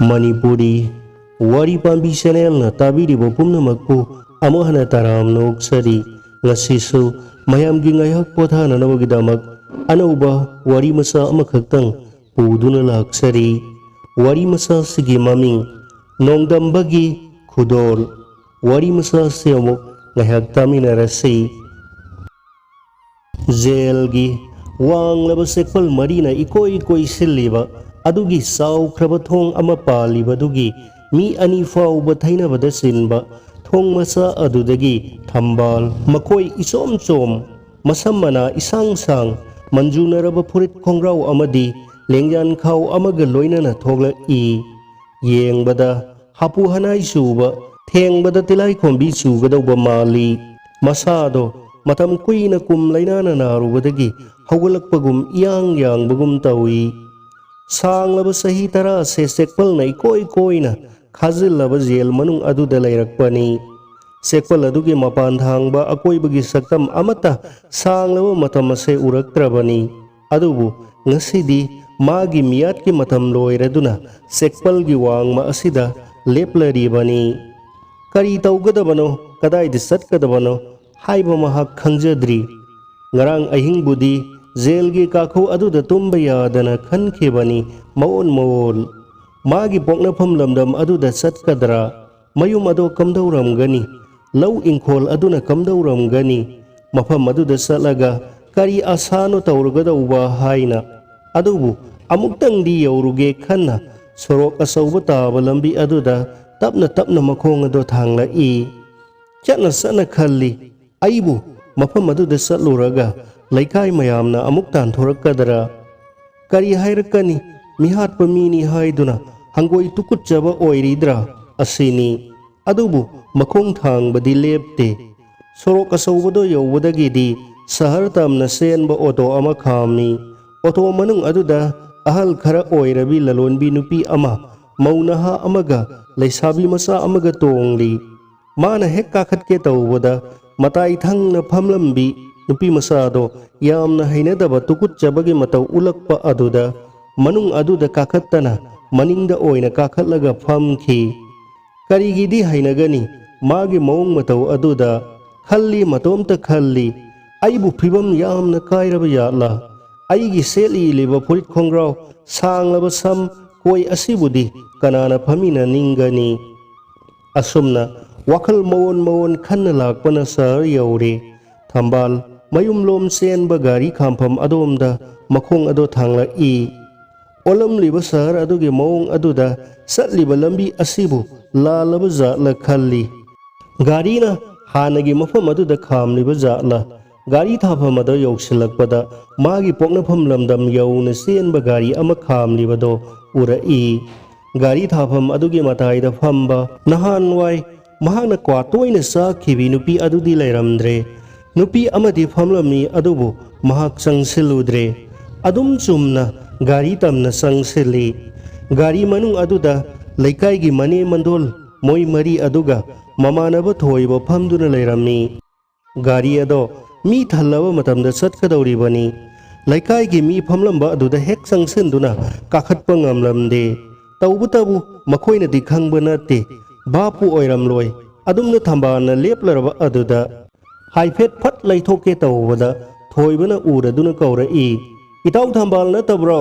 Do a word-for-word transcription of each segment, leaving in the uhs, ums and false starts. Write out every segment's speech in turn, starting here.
ꯃꯅꯤꯄꯨꯔꯤ ꯋꯥꯔꯤ ꯄꯥꯝꯕꯤ ꯆꯦꯅꯦꯜꯅ ꯇꯥꯕꯤꯔꯤꯕ ꯄꯨꯝꯅꯃꯛꯄꯨ ꯑꯃꯨꯛ ꯍꯟꯅ ꯇꯔꯥꯝꯅ ꯑꯣꯛꯆꯔꯤ꯫ ꯉꯁꯤꯁꯨ ꯃꯌꯥꯝꯒꯤ ꯉꯥꯏꯍꯥꯛ ꯄꯣꯊꯥꯅꯅꯕꯒꯤꯗꯃꯛ ꯑꯅꯧꯕ ꯋꯥꯔꯤ ꯃꯆꯥ ꯑꯃꯈꯛꯇꯪ ꯄꯨꯗꯨꯅ ꯂꯥꯛꯆꯔꯤ꯫ ꯋꯥꯔꯤ ꯃꯆꯥꯁꯤꯒꯤ ꯃꯃꯤꯡ ꯅꯣꯡꯗꯝꯕꯒꯤ ꯈꯨꯗꯣꯜ꯫ ꯋꯥꯔꯤ ꯃꯆꯥꯁꯤ ꯑꯃꯨꯛ ꯉꯥꯏꯍꯥꯛ ꯇꯥꯃꯤꯟꯅꯔꯁꯤ꯫ ꯖꯦꯜꯒꯤ ꯋꯥꯡꯂꯕ ꯆꯦꯛꯄꯜ ꯃꯔꯤꯅ ꯏꯀꯣꯏ ꯀꯣꯏꯁꯤꯜꯂꯤꯕ ꯑꯗꯨꯒꯤ ꯆꯥꯎꯈ꯭ꯔꯕ ꯊꯣꯡ ꯑꯃ ꯄꯥꯜꯂꯤꯕꯗꯨꯒꯤ ꯃꯤ ꯑꯅꯤ ꯐꯥꯎꯕ ꯊꯩꯅꯕꯗ ꯆꯤꯟꯕ ꯊꯣꯡ ꯃꯆꯥ ꯑꯗꯨꯗꯒꯤ ꯊꯝꯕꯥꯜ ꯃꯈꯣꯏ ꯏꯆꯣꯝ ꯆꯣꯝ, ꯃꯁꯝ ꯃꯅꯥ ꯏꯁꯥꯡ ꯁꯥꯡ, ꯃꯟꯖꯨꯅꯔꯕ ꯐꯨꯔꯤꯠ ꯈꯣꯡꯒ꯭ꯔꯥꯎ ꯑꯃꯗꯤ ꯂꯦꯡꯌꯥꯟ ꯈꯥꯎ ꯑꯃꯒ ꯂꯣꯏꯅꯅ ꯊꯣꯛꯂꯛꯏ꯫ ꯌꯦꯡꯕꯗ ꯍꯥꯄꯨ ꯍꯅꯥꯏ ꯆꯨꯕ, ꯊꯦꯡꯕꯗ ꯇꯤꯂꯥꯏꯈꯣꯝꯕꯤ ꯆꯨꯒꯗꯧꯕ ꯃꯥꯜꯂꯤ꯫ ꯃꯁꯥꯗꯣ ꯃꯇꯝ ꯀꯨꯏꯅ ꯀꯨꯝ ꯂꯥꯏꯅꯥꯅ ꯅꯥꯔꯨꯕꯗꯒꯤ ꯍꯧꯒꯠꯂꯛꯄꯒꯨꯝ ꯏꯌꯥꯡ ꯌꯥꯡꯕꯒꯨꯝ ꯇꯧꯏ꯫ ꯁꯥꯡꯂꯕ ꯆꯍꯤ ꯇꯔꯥꯁꯦ ꯆꯦꯛꯄꯜꯅ ꯏꯀꯣꯏ ꯀꯣꯏꯅ ꯈꯥꯖꯤꯜꯂꯕ ꯖꯦꯜ ꯃꯅꯨꯡ ꯑꯗꯨꯗ ꯂꯩꯔꯛꯄꯅꯤ꯫ ꯆꯦꯛꯄꯜ ꯑꯗꯨꯒꯤ ꯃꯄꯥꯟ ꯊꯥꯡꯕ ꯑꯀꯣꯏꯕꯒꯤ ꯁꯛꯇꯝ ꯑꯃꯠꯇ ꯁꯥꯡꯂꯕ ꯃꯇꯝ ꯑꯁꯦ ꯎꯔꯛꯇ꯭ꯔꯕꯅꯤ꯫ ꯑꯗꯨꯕꯨ ꯉꯁꯤꯗꯤ ꯃꯥꯒꯤ ꯃꯤꯌꯥꯠꯀꯤ ꯃꯇꯝ ꯂꯣꯏꯔꯗꯨꯅ ꯆꯦꯛꯄꯜꯒꯤ ꯋꯥꯡꯃ ꯑꯁꯤꯗ ꯂꯦꯞꯂꯔꯤꯕꯅꯤ꯫ ꯀꯔꯤ ꯇꯧꯒꯗꯕꯅꯣ, ꯀꯗꯥꯏꯗ ꯆꯠꯀꯗꯕꯅꯣ ꯍꯥꯏꯕ ꯃꯍꯥꯛ ꯈꯪꯖꯗ꯭ꯔꯤ꯫ ꯉꯔꯥꯡ ꯑꯍꯤꯡꯕꯨꯗꯤ ꯖꯦꯜꯒꯤ ꯀꯥꯈꯨ ꯑꯗꯨꯗ ꯇꯨꯝꯕ ꯌꯥꯗꯅ ꯈꯟꯈꯤꯕꯅꯤ ꯃꯑꯣꯟ ꯃꯑꯣꯟ꯫ ꯃꯥꯒꯤ ꯄꯣꯛꯅꯐꯝ ꯂꯝꯗꯝ ꯑꯗꯨꯗ ꯆꯠꯀꯗ꯭ꯔꯥ? ꯃꯌꯨꯝ ꯑꯗꯣ ꯀꯝꯗꯧꯔꯝꯒꯅꯤ? ꯂꯧ ꯏꯪꯈꯣꯜ ꯑꯗꯨꯅ ꯀꯝꯗꯧꯔꯝꯒꯅꯤ? ꯃꯐꯝ ꯑꯗꯨꯗ ꯆꯠꯂꯒ ꯀꯔꯤ ꯑꯁꯥꯅꯣ ꯇꯧꯔꯒꯗꯧꯕ ꯍꯥꯏꯅ꯫ ꯑꯗꯨꯕꯨ ꯑꯃꯨꯛꯇꯪꯗꯤ ꯌꯧꯔꯨꯒꯦ ꯈꯟꯅ ꯁꯣꯔꯣꯛ ꯑꯆꯧꯕ ꯇꯥꯕ ꯂꯝꯕꯤ ꯑꯗꯨꯗ ꯇꯞꯅ ꯇꯞꯅ ꯃꯈꯣꯡ ꯑꯗꯣ ꯊꯥꯡꯂꯛꯏ꯫ ꯆꯠꯅ ꯆꯠꯅ ꯈꯜꯂꯤ, ꯑꯩꯕꯨ ꯃꯐꯝ ꯑꯗꯨꯗ ꯆꯠꯂꯨꯔꯒ ꯂꯩꯀꯥꯏ ꯃꯌꯥꯝꯅ ꯑꯃꯨꯛ ꯇꯥꯟꯊꯣꯔꯛꯀꯗ꯭ꯔꯥ? ꯀꯔꯤ ꯍꯥꯏꯔꯛꯀꯅꯤ? ꯃꯤꯍꯥꯠꯄ ꯃꯤꯅꯤ ꯍꯥꯏꯗꯨꯅ ꯍꯪꯒꯣꯏ ꯇꯨꯀꯨꯠꯆꯕ ꯑꯣꯏꯔꯤꯗ꯭ꯔꯥ ꯑꯁꯤꯅꯤ꯫ ꯑꯗꯨꯕꯨ ꯃꯈꯣꯡ ꯊꯥꯡꯕꯗꯤ ꯂꯦꯞꯇꯦ꯫ ꯁꯣꯔꯣꯛ ꯑꯆꯧꯕꯗꯣ ꯌꯧꯕꯗꯒꯤꯗꯤ ꯁꯍꯔ ꯇꯝꯅ ꯆꯦꯟꯕ ꯑꯣꯇꯣ ꯑꯃ ꯈꯥꯝꯃꯤ꯫ ꯑꯣꯇꯣ ꯃꯅꯨꯡ ꯑꯗꯨꯗ ꯑꯍꯜ ꯈꯔ ꯑꯣꯏꯔꯕꯤ ꯂꯂꯣꯟꯕꯤ ꯅꯨꯄꯤ ꯑꯃ, ꯃꯧ ꯅꯍꯥ ꯑꯃꯒ ꯂꯩꯁꯥꯕꯤ ꯃꯆꯥ ꯑꯃꯒ ꯇꯣꯡꯂꯤ꯫ ꯃꯥꯅ ꯍꯦꯛ ꯀꯥꯈꯠꯀꯦ ꯇꯧꯕꯗ ꯃꯇꯥꯏ ꯊꯪꯅ ꯐꯝꯂꯝꯕꯤ ꯅꯨꯄꯤ ꯃꯆꯥꯗꯣ ꯌꯥꯝꯅ ꯍꯩꯅꯗꯕ ꯇꯨꯀꯨꯠꯆꯕꯒꯤ ꯃꯇꯧ ꯎꯠꯂꯛꯄ ꯑꯗꯨꯗ ꯃꯅꯨꯡ ꯑꯗꯨꯗ ꯀꯥꯈꯠꯇꯅ ꯃꯅꯤꯡꯗ ꯑꯣꯏꯅ ꯀꯥꯈꯠꯂꯒ ꯐꯝꯈꯤ꯫ ꯀꯔꯤꯒꯤꯗꯤ ꯍꯩꯅꯒꯅꯤ? ꯃꯥꯒꯤ ꯃꯑꯣꯡ ꯃꯇꯧ ꯑꯗꯨꯗ ꯈꯜꯂꯤ, ꯃꯇꯣꯝꯇ ꯈꯜꯂꯤ, "ꯑꯩꯕꯨ ꯐꯤꯕꯝ ꯌꯥꯝꯅ ꯀꯥꯏꯔꯕ ꯌꯥꯠꯂꯥ? ꯑꯩꯒꯤ ꯁꯦꯠꯂꯤꯂꯤꯕ ꯐꯨꯔꯤꯠ ꯈꯣꯡꯒ꯭ꯔꯥꯎ, ꯁꯥꯡꯂꯕ ꯁꯝ, ꯀꯣꯏ ꯑꯁꯤꯕꯨꯗꯤ ꯀꯅꯥꯅ ꯐꯝꯃꯤꯟꯅꯅꯤꯡꯒꯅꯤ?" ꯑꯁꯨꯝꯅ ꯋꯥꯈꯜ ꯃꯑꯣꯟ ꯃꯑꯣꯟ ꯈꯟꯅ ꯂꯥꯛꯄꯅ ꯁꯍꯔ ꯌꯧꯔꯦ꯫ ꯊꯝꯕꯥꯜ ꯃꯌꯨꯝꯂꯣꯝ ꯆꯦꯟꯕ ꯒꯥꯔꯤ ꯈꯥꯝꯐꯝ ꯑꯗꯣꯝꯗ ꯃꯈꯣꯡ ꯑꯗꯣ ꯊꯥꯡꯂꯛꯏ꯫ ꯑꯣꯜꯂꯝꯂꯤꯕ ꯁꯍꯔ ꯑꯗꯨꯒꯤ ꯃꯑꯣꯡ ꯑꯗꯨꯗ ꯆꯠꯂꯤꯕ ꯂꯝꯕꯤ ꯑꯁꯤꯕꯨ ꯂꯥꯜꯂꯕ ꯖꯥꯠꯂ ꯈꯜꯂꯤ꯫ ꯒꯥꯔꯤꯅ ꯍꯥꯟꯅꯒꯤ ꯃꯐꯝ ꯑꯗꯨꯗ ꯈꯥꯝꯂꯤꯕ ꯖꯥꯠꯂ? ꯒꯥꯔꯤ ꯊꯥꯐꯝ ꯑꯗꯨ ꯌꯧꯁꯤꯜꯂꯛꯄꯗ ꯃꯥꯒꯤ ꯄꯣꯛꯅꯐꯝ ꯂꯝꯗꯝ ꯌꯧꯅ ꯆꯦꯟꯕ ꯒꯥꯔꯤ ꯑꯃ ꯈꯥꯝꯂꯤꯕꯗꯣ ꯎꯔꯛꯏ꯫ ꯒꯥꯔꯤ ꯊꯥꯐꯝ ꯑꯗꯨꯒꯤ ꯃꯇꯥꯏꯗ ꯐꯝꯕ, ꯅꯍꯥꯟꯋꯥꯏ ꯃꯍꯥꯛꯅ ꯀ꯭ꯋꯥ ꯇꯣꯏꯅ ꯆꯥꯈꯤꯕꯤ ꯅꯨꯄꯤ ꯑꯗꯨꯗꯤ ꯂꯩꯔꯝꯗ꯭ꯔꯦ꯫ ꯅꯨꯄꯤ ꯑꯃꯗꯤ ꯐꯝꯂꯝꯃꯤ, ꯑꯗꯨꯕꯨ ꯃꯍꯥꯛ ꯆꯪꯁꯤꯜꯂꯨꯗ꯭ꯔꯦ꯫ ꯑꯗꯨꯝ ꯆꯨꯝꯅ ꯒꯥꯔꯤ ꯇꯝꯅ ꯆꯪꯁꯤꯜꯂꯤ꯫ ꯒꯥꯔꯤ ꯃꯅꯨꯡ ꯑꯗꯨꯗ ꯂꯩꯀꯥꯏꯒꯤ ꯃꯅꯦ ꯃꯟꯗꯣꯜ, ꯃꯣꯏ ꯃꯔꯤ, ꯑꯗꯨꯒ ꯃꯃꯥꯟꯅꯕ ꯊꯣꯏꯕ ꯐꯝꯗꯨꯅ ꯂꯩꯔꯝꯃꯤ꯫ ꯒꯥꯔꯤ ꯑꯗꯣ ꯃꯤ ꯊꯜꯂꯕ ꯃꯇꯝꯗ ꯆꯠꯀꯗꯧꯔꯤꯕꯅꯤ꯫ ꯂꯩꯀꯥꯏꯒꯤ ꯃꯤ ꯐꯝꯂꯝꯕ ꯑꯗꯨꯗ ꯍꯦꯛ ꯆꯪꯁꯤꯟꯗꯨꯅ ꯀꯥꯈꯠꯄ ꯉꯝꯂꯝꯗꯦ꯫ ꯇꯧꯕꯇꯕꯨ ꯃꯈꯣꯏꯅꯗꯤ ꯈꯪꯕ ꯅꯠꯇꯦ꯫ ꯚꯥꯞꯄꯨ ꯑꯣꯏꯔꯝꯂꯣꯏ꯫ ꯑꯗꯨꯝꯅ ꯊꯝꯕꯥꯜꯅ ꯂꯦꯞꯂꯔꯕ ꯑꯗꯨꯗ ꯍꯥꯏꯐꯦꯠ ꯐꯠ ꯂꯩꯊꯣꯛꯀꯦ ꯇꯧꯕꯗ ꯊꯣꯏꯕꯅ ꯎꯔꯗꯨꯅ ꯀꯧꯔꯛꯏ, "ꯏꯇꯥꯎ ꯊꯝꯕꯥꯜ ꯅꯠꯇꯕ꯭ꯔꯣ?"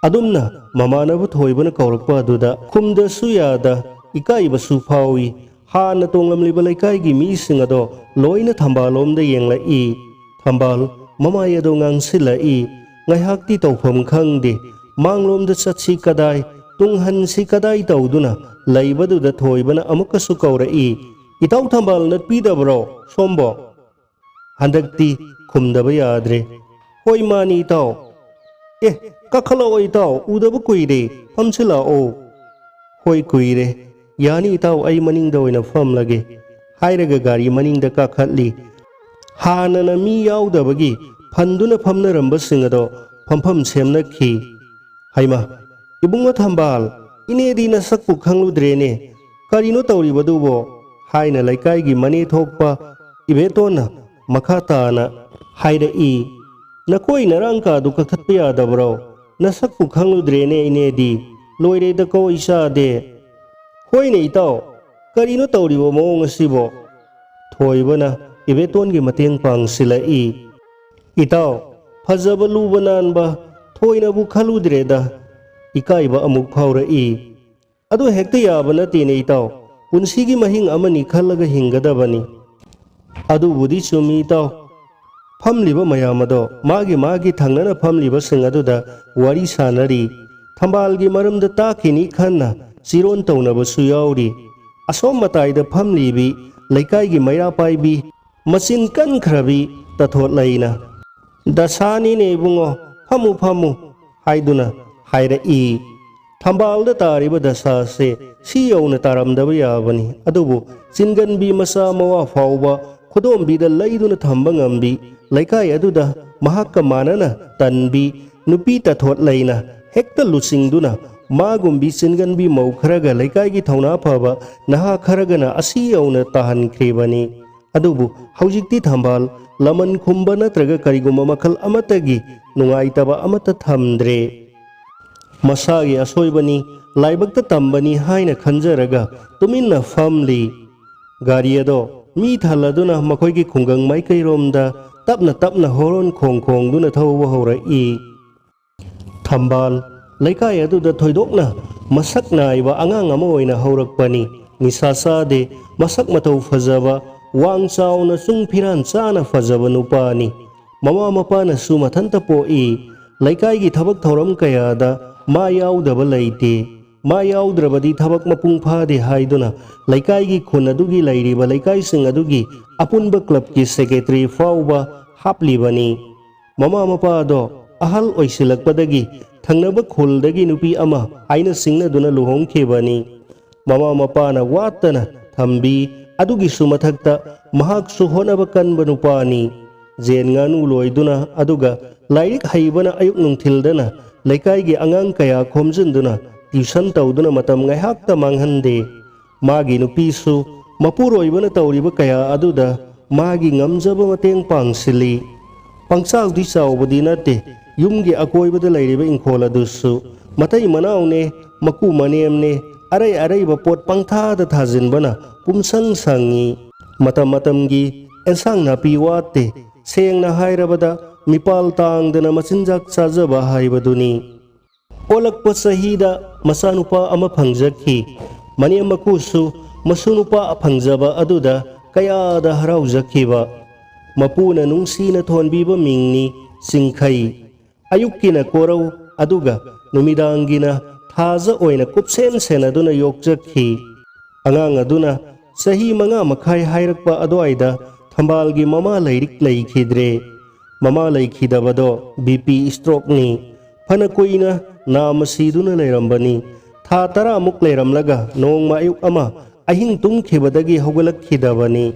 ꯑꯗꯨꯝꯅ ꯃꯃꯥꯟꯅꯕ ꯊꯣꯏꯕꯅ ꯀꯧꯔꯛꯄ ꯑꯗꯨꯗ ꯈꯨꯝꯗꯁꯨ ꯌꯥꯗ ꯏꯀꯥꯏꯕꯁꯨ ꯐꯥꯎꯏ꯫ ꯍꯥꯟꯅ ꯇꯣꯡꯂꯝꯂꯤꯕ ꯂꯩꯀꯥꯏꯒꯤ ꯃꯤꯁꯤꯡ ꯑꯗꯣ ꯂꯣꯏꯅ ꯊꯝꯕꯥꯜꯂꯣꯝꯗ ꯌꯦꯡꯂꯛꯏ꯫ ꯊꯝꯕꯥꯜ ꯃꯃꯥꯏ ꯑꯗꯣ ꯉꯥꯡꯁꯤꯜꯂꯛꯏ꯫ ꯉꯥꯏꯍꯥꯛꯇꯤ ꯇꯧꯐꯝ ꯈꯪꯗꯦ꯫ ꯃꯥꯡꯂꯣꯝꯗ ꯆꯠꯁꯤ ꯀꯗꯥꯏ, ꯇꯨꯡꯍꯟꯁꯤ ꯀꯗꯥꯏ ꯇꯧꯗꯨꯅ ꯂꯩꯕꯗꯨꯗ ꯊꯣꯏꯕꯅ ꯑꯃꯨꯛꯀꯁꯨ ꯀꯧꯔꯛꯏ, "ꯏꯇꯥꯎ ꯊꯝꯕꯥꯜ ꯅꯠꯄꯤꯗꯕ꯭ꯔꯣ ꯁꯣꯝꯕꯣ?" ꯍꯟꯗꯛꯇꯤ ꯈꯨꯝꯗꯕ ꯌꯥꯗ꯭ꯔꯦ꯫ "ꯍꯣꯏ, ꯃꯥꯅꯤ ꯏꯇꯥꯎ꯫ ꯑꯦ, ꯀꯥꯈꯠꯂꯛꯑꯣ ꯏꯇꯥꯎ, ꯎꯗꯕ ꯀꯨꯏꯔꯦ, ꯐꯝꯁꯤꯜꯂꯛꯑꯣ꯫" "ꯍꯣꯏ, ꯀꯨꯏꯔꯦ꯫ ꯌꯥꯅꯤ ꯏꯇꯥꯎ, ꯑꯩ ꯃꯅꯤꯡꯗ ꯑꯣꯏꯅ ꯐꯝꯂꯒꯦ," ꯍꯥꯏꯔꯒ ꯒꯥꯔꯤ ꯃꯅꯤꯡꯗ ꯀꯥꯈꯠꯂꯤ꯫ ꯍꯥꯟꯅꯅ ꯃꯤ ꯌꯥꯎꯗꯕꯒꯤ ꯐꯟꯗꯨꯅ ꯐꯝꯅꯔꯝꯕꯁꯤꯡ ꯑꯗꯣ ꯐꯝꯐꯝ ꯁꯦꯝꯅꯈꯤ꯫ "ꯍꯩꯃꯥ, ꯏꯕꯨꯡꯉꯣ ꯊꯝꯕꯥꯜ, ꯏꯅꯦꯗꯤ ꯅꯁꯛꯄꯨ ꯈꯪꯂꯨꯗ꯭ꯔꯦꯅꯦ꯫ ꯀꯔꯤꯅꯣ ꯇꯧꯔꯤꯕꯗꯨꯕꯣ?" ꯍꯥꯏꯅ ꯂꯩꯀꯥꯏꯒꯤ ꯃꯅꯦ ꯊꯣꯛꯄ ꯏꯕꯦꯇꯣꯟꯅ ꯃꯈꯥ ꯇꯥꯅ ꯍꯥꯏꯔꯛꯏ, "ꯅꯀꯣꯏ ꯅꯔꯥꯡ ꯀꯥꯗꯨ ꯀꯛꯊꯠꯄ ꯌꯥꯗꯕ꯭ꯔꯣ? "ꯅꯁꯛꯄꯨ ꯈꯪꯂꯨꯗ꯭ꯔꯦꯅꯦ ꯏꯅꯦꯗꯤ꯫ ꯂꯣꯏꯔꯦꯗꯀꯣ ꯏꯆꯥꯗꯤ꯫" "ꯍꯣꯏꯅꯦ ꯏꯇꯥꯎ, ꯀꯔꯤꯅꯣ ꯇꯧꯔꯤꯕ ꯃꯑꯣꯡ ꯑꯁꯤꯕꯣ?" ꯊꯣꯏꯕꯅ ꯏꯕꯦꯇꯣꯟꯒꯤ ꯃꯇꯦꯡ ꯄꯥꯡꯁꯤꯜꯂꯛꯏ꯫ "ꯏꯇꯥꯎ, ꯐꯖꯕ ꯂꯨꯕ ꯅꯥꯟꯕ ꯊꯣꯏꯅꯕꯨ ꯈꯜꯂꯨꯗ꯭ꯔꯦꯗ, ꯏꯀꯥꯏꯕ ꯑꯃꯨꯛ ꯐꯥꯎꯔꯛꯏ꯫ ꯑꯗꯨ ꯍꯦꯛꯇ ꯌꯥꯕ ꯅꯠꯇꯦꯅꯦ ꯏꯇꯥꯎ, ꯄꯨꯟꯁꯤꯒꯤ ꯃꯍꯤꯡ ꯑꯃꯅꯤ ꯈꯜꯂꯒ ꯍꯤꯡꯒꯗꯕꯅꯤ꯫" "ꯑꯗꯨꯕꯨꯗꯤ ꯆꯨꯝꯃꯤ ꯏꯇꯥꯎ꯫" ꯐꯝꯂꯤꯕ ꯃꯌꯥꯝ ꯑꯗꯣ ꯃꯥꯒꯤ ꯃꯥꯒꯤ ꯊꯪꯅꯅ ꯐꯝꯂꯤꯕꯁꯤꯡ ꯑꯗꯨꯗ ꯋꯥꯔꯤ ꯁꯥꯅꯔꯤ꯫ ꯊꯝꯕꯥꯜꯒꯤ ꯃꯔꯝꯗ ꯇꯥꯛꯈꯤꯅꯤ ꯈꯟꯅ ꯆꯤꯔꯣꯟ ꯇꯧꯅꯕꯁꯨ ꯌꯥꯎꯔꯤ꯫ ꯑꯁꯣꯝ ꯃꯇꯥꯏꯗ ꯐꯝꯂꯤꯕꯤ ꯂꯩꯀꯥꯏꯒꯤ ꯃꯩꯔꯥ ꯄꯥꯏꯕꯤ, ꯃꯆꯤꯟ ꯀꯟꯈ꯭ꯔꯕꯤ ꯇꯊꯣꯠ ꯂꯩꯅ, "ꯗꯁꯥꯅꯤꯅꯦ ꯏꯕꯨꯡꯉꯣ, ꯐꯝꯃꯨ ꯐꯝꯃꯨ" ꯍꯥꯏꯗꯨꯅ ꯍꯥꯏꯔꯛꯏ꯫ ꯊꯝꯕꯥꯜꯗ ꯇꯥꯔꯤꯕ ꯗꯁꯥꯁꯦ ꯁꯤ ꯌꯧꯅ ꯇꯥꯔꯝꯗꯕ ꯌꯥꯕꯅꯤ꯫ ꯑꯗꯨꯕꯨ ꯆꯤꯟꯒꯟꯕꯤ ꯃꯆꯥ ꯃꯋꯥ ꯐꯥꯎꯕ ꯈꯨꯗꯣꯝꯕꯤꯗ ꯂꯩꯗꯨꯅ ꯊꯝꯕ ꯉꯝꯕꯤ, ꯂꯩꯀꯥꯏ ꯑꯗꯨꯗ ꯃꯍꯥꯛꯀ ꯃꯥꯟꯅꯅ ꯇꯟꯕꯤ ꯅꯨꯄꯤ ꯇꯊꯣꯠ ꯂꯩꯅ ꯍꯦꯛꯇ ꯂꯨꯆꯤꯡꯗꯨꯅ ꯃꯥꯒꯨꯝꯕꯤ ꯆꯤꯟꯒꯟꯕꯤ ꯃꯧ ꯈꯔꯒ ꯂꯩꯀꯥꯏꯒꯤ ꯊꯧꯅꯥ ꯐꯕ ꯅꯍꯥ ꯈꯔꯒꯅ ꯑꯁꯤ ꯌꯧꯅ ꯇꯥꯍꯟꯈ꯭ꯔꯤꯕꯅꯤ꯫ ꯑꯗꯨꯕꯨ ꯍꯧꯖꯤꯛꯇꯤ ꯊꯝꯕꯥꯜ ꯂꯃꯟ ꯈꯨꯝꯕ ꯅꯠꯇ꯭ꯔꯒ ꯀꯔꯤꯒꯨꯝꯕ ꯃꯈꯜ ꯑꯃꯠꯇꯒꯤ ꯅꯨꯡꯉꯥꯏꯇꯕ ꯑꯃꯠꯇ ꯊꯝꯗ꯭ꯔꯦ꯫ ꯃꯁꯥꯒꯤ ꯑꯁꯣꯏꯕꯅꯤ, ꯂꯥꯏꯕꯛꯇ ꯇꯝꯕꯅꯤ ꯍꯥꯏꯅ ꯈꯟꯖꯔꯒ ꯇꯨꯃꯤꯟꯅ ꯐꯝꯂꯤ꯫ ꯒꯥꯔꯤ ꯑꯗꯣ ꯃꯤ ꯊꯜꯂꯗꯨꯅ ꯃꯈꯣꯏꯒꯤ ꯈꯨꯡꯒꯪ ꯃꯥꯏꯀꯩꯔꯣꯝꯗ ꯇꯞꯅ ꯇꯞꯅ ꯍꯣꯔꯣꯟ ꯈꯣꯡ ꯈꯣꯡꯗꯨꯅ ꯊꯧꯕ ꯍꯧꯔꯛꯏ꯫ ꯊꯝꯕꯥꯜ ꯂꯩꯀꯥꯏ ꯑꯗꯨꯗ ꯊꯣꯏꯗꯣꯛꯅ ꯃꯁꯛ ꯅꯥꯏꯕ ꯑꯉꯥꯡ ꯑꯃ ꯑꯣꯏꯅ ꯍꯧꯔꯛꯄꯅꯤ꯫ ꯅꯤꯁꯥ ꯆꯥꯗꯦ, ꯃꯁꯛ ꯃꯇꯧ ꯐꯖꯕ, ꯋꯥꯡ ꯆꯥꯎꯅ ꯆꯨꯡ ꯐꯤꯔꯥꯟ ꯆꯥꯅ ꯐꯖꯕ ꯅꯨꯄꯥꯅꯤ꯫ ꯃꯃꯥ ꯃꯄꯥꯅꯁꯨ ꯃꯊꯟꯇ ꯄꯣꯛꯏ꯫ ꯂꯩꯀꯥꯏꯒꯤ ꯊꯕꯛ ꯊꯧꯔꯝ ꯀꯌꯥꯗ ꯃꯥ ꯌꯥꯎꯗꯕ ꯂꯩꯇꯦ꯫ ꯃꯥ ꯌꯥꯎꯗ꯭ꯔꯕꯗꯤ ꯊꯕꯛ ꯃꯄꯨꯡ ꯐꯥꯗꯦ ꯍꯥꯏꯗꯨꯅ ꯂꯩꯀꯥꯏꯒꯤ ꯈꯨꯟ ꯑꯗꯨꯒꯤ ꯂꯩꯔꯤꯕ ꯂꯩꯀꯥꯏꯁꯤꯡ ꯑꯗꯨꯒꯤ ꯑꯄꯨꯟꯕ ꯀ꯭ꯂꯕꯀꯤ ꯁꯦꯀ꯭ꯔꯦꯇꯔꯤ ꯐꯥꯎꯕ ꯍꯥꯞꯂꯤꯕꯅꯤ꯫ ꯃꯃꯥ ꯃꯄꯥꯗꯣ ꯑꯍꯜ ꯑꯣꯏꯁꯤꯜꯂꯛꯄꯗꯒꯤ ꯊꯪꯅꯕ ꯈꯨꯜꯗꯒꯤ ꯅꯨꯄꯤ ꯑꯃ ꯍꯥꯏꯅ ꯁꯤꯡꯅꯗꯨꯅ ꯂꯨꯍꯣꯡꯈꯤꯕꯅꯤ꯫ ꯃꯃꯥ ꯃꯄꯥꯅ ꯋꯥꯠꯇꯅ ꯊꯝꯕꯤ꯫ ꯑꯗꯨꯒꯤꯁꯨ ꯃꯊꯛꯇ ꯃꯍꯥꯛꯁꯨ ꯍꯣꯠꯅꯕ ꯀꯟꯕ ꯅꯨꯄꯥꯅꯤ꯫ ꯌꯦꯟ ꯉꯥꯅꯨ ꯂꯣꯏꯗꯨꯅ, ꯑꯗꯨꯒ ꯂꯥꯏꯔꯤꯛ ꯍꯩꯕꯅ ꯑꯌꯨꯛ ꯅꯨꯡꯊꯤꯜꯗꯅ ꯂꯩꯀꯥꯏꯒꯤ ꯑꯉꯥꯡ ꯀꯌꯥ ꯈꯣꯝꯖꯤꯟꯗꯨꯅ ꯇ꯭ꯌꯨꯁꯟ ꯇꯧꯗꯨꯅ ꯃꯇꯝ ꯉꯥꯏꯍꯥꯛꯇ ꯃꯥꯡꯍꯟꯗꯦ꯫ ꯃꯥꯒꯤ ꯅꯨꯄꯤꯁꯨ ꯃꯄꯨꯔꯣꯏꯕꯅ ꯇꯧꯔꯤꯕ ꯀꯌꯥ ꯑꯗꯨꯗ ꯃꯥꯒꯤ ꯉꯝꯖꯕ ꯃꯇꯦꯡ ꯄꯥꯡꯁꯤꯜꯂꯤ꯫ ꯄꯪꯆꯥꯎꯗꯤ ꯆꯥꯎꯕꯗꯤ ꯅꯠꯇꯦ, ꯌꯨꯝꯒꯤ ꯑꯀꯣꯏꯕꯗ ꯂꯩꯔꯤꯕ ꯏꯪꯈꯣꯜ ꯑꯗꯨꯁꯨ ꯃꯇꯩ ꯃꯅꯥꯎꯅꯦ, ꯃꯀꯨ ꯃꯅꯦꯝꯅꯦ, ꯑꯔꯩ ꯑꯔꯩꯕ ꯄꯣꯠ ꯄꯪꯊꯥꯗ ꯊꯥꯖꯤꯟꯕꯅ ꯄꯨꯝꯁꯪ ꯁꯪꯉꯤ꯫ ꯃꯇꯝ ꯃꯇꯝꯒꯤ ꯑꯦꯟꯁꯥꯡ ꯅꯥꯄꯤ ꯋꯥꯠꯇꯦ꯫ ꯁꯦꯡꯅ ꯍꯥꯏꯔꯕꯗ, ꯃꯤꯄꯥꯜ ꯇꯥꯡꯗꯅ ꯃꯆꯤꯟꯖꯥꯛ ꯆꯥꯖꯕ ꯍꯥꯏꯕꯗꯨꯅꯤ꯫ ꯑꯣꯜꯂꯛꯄ ꯆꯍꯤꯗ ꯃꯆꯥꯅꯨꯄꯥ ꯑꯃ ꯐꯪꯖꯈꯤ꯫ ꯃꯅꯦꯝ ꯃꯀꯨꯁꯨ ꯃꯁꯨ ꯅꯨꯄꯥ ꯐꯪꯖꯕ ꯑꯗꯨꯗ ꯀꯌꯥꯗ ꯍꯔꯥꯎꯖꯈꯤꯕ꯫ ꯃꯄꯨꯅ ꯅꯨꯡꯁꯤꯅ ꯊꯣꯟꯕꯤꯕ ꯃꯤꯡꯅꯤ ꯆꯤꯡꯈꯩ꯫ ꯑꯌꯨꯛꯀꯤꯅ ꯀꯣꯔꯧ, ꯑꯗꯨꯒ ꯅꯨꯃꯤꯗꯥꯡꯒꯤꯅ ꯊꯥꯖ ꯑꯣꯏꯅ ꯀꯨꯞꯁꯦꯟ ꯁꯦꯟꯅꯗꯨꯅ ꯌꯣꯛꯆꯈꯤ꯫ ꯑꯉꯥꯡ ꯑꯗꯨꯅ ꯆꯍꯤ ꯃꯉꯥ ꯃꯈꯥꯏ ꯍꯥꯏꯔꯛꯄ ꯑꯗꯨꯋꯥꯏꯗ ꯊꯝꯕꯥꯜꯒꯤ ꯃꯃꯥ ꯂꯩꯔꯤꯛ ꯂꯩꯈꯤꯗ꯭ꯔꯦ꯫ ꯃꯃꯥ ꯂꯩꯈꯤꯗꯕꯗꯣ ꯕꯤ ꯄꯤ ꯁ꯭ꯇ꯭ꯔꯣꯛꯅꯤ꯫ ꯐꯅ ꯀꯨꯏꯅ ꯅꯥꯃ ꯁꯤꯗꯨꯅ ꯂꯩꯔꯝꯕꯅꯤ꯫ ꯊꯥ ꯇꯔꯥꯃꯨꯛ ꯂꯩꯔꯝꯂꯒ ꯅꯣꯡꯃ ꯑꯌꯨꯛ ꯑꯃ ꯑꯍꯤꯡ ꯇꯨꯝꯈꯤꯕꯗꯒꯤ ꯍꯧꯒꯠꯂꯛꯈꯤꯗꯕꯅꯤ꯫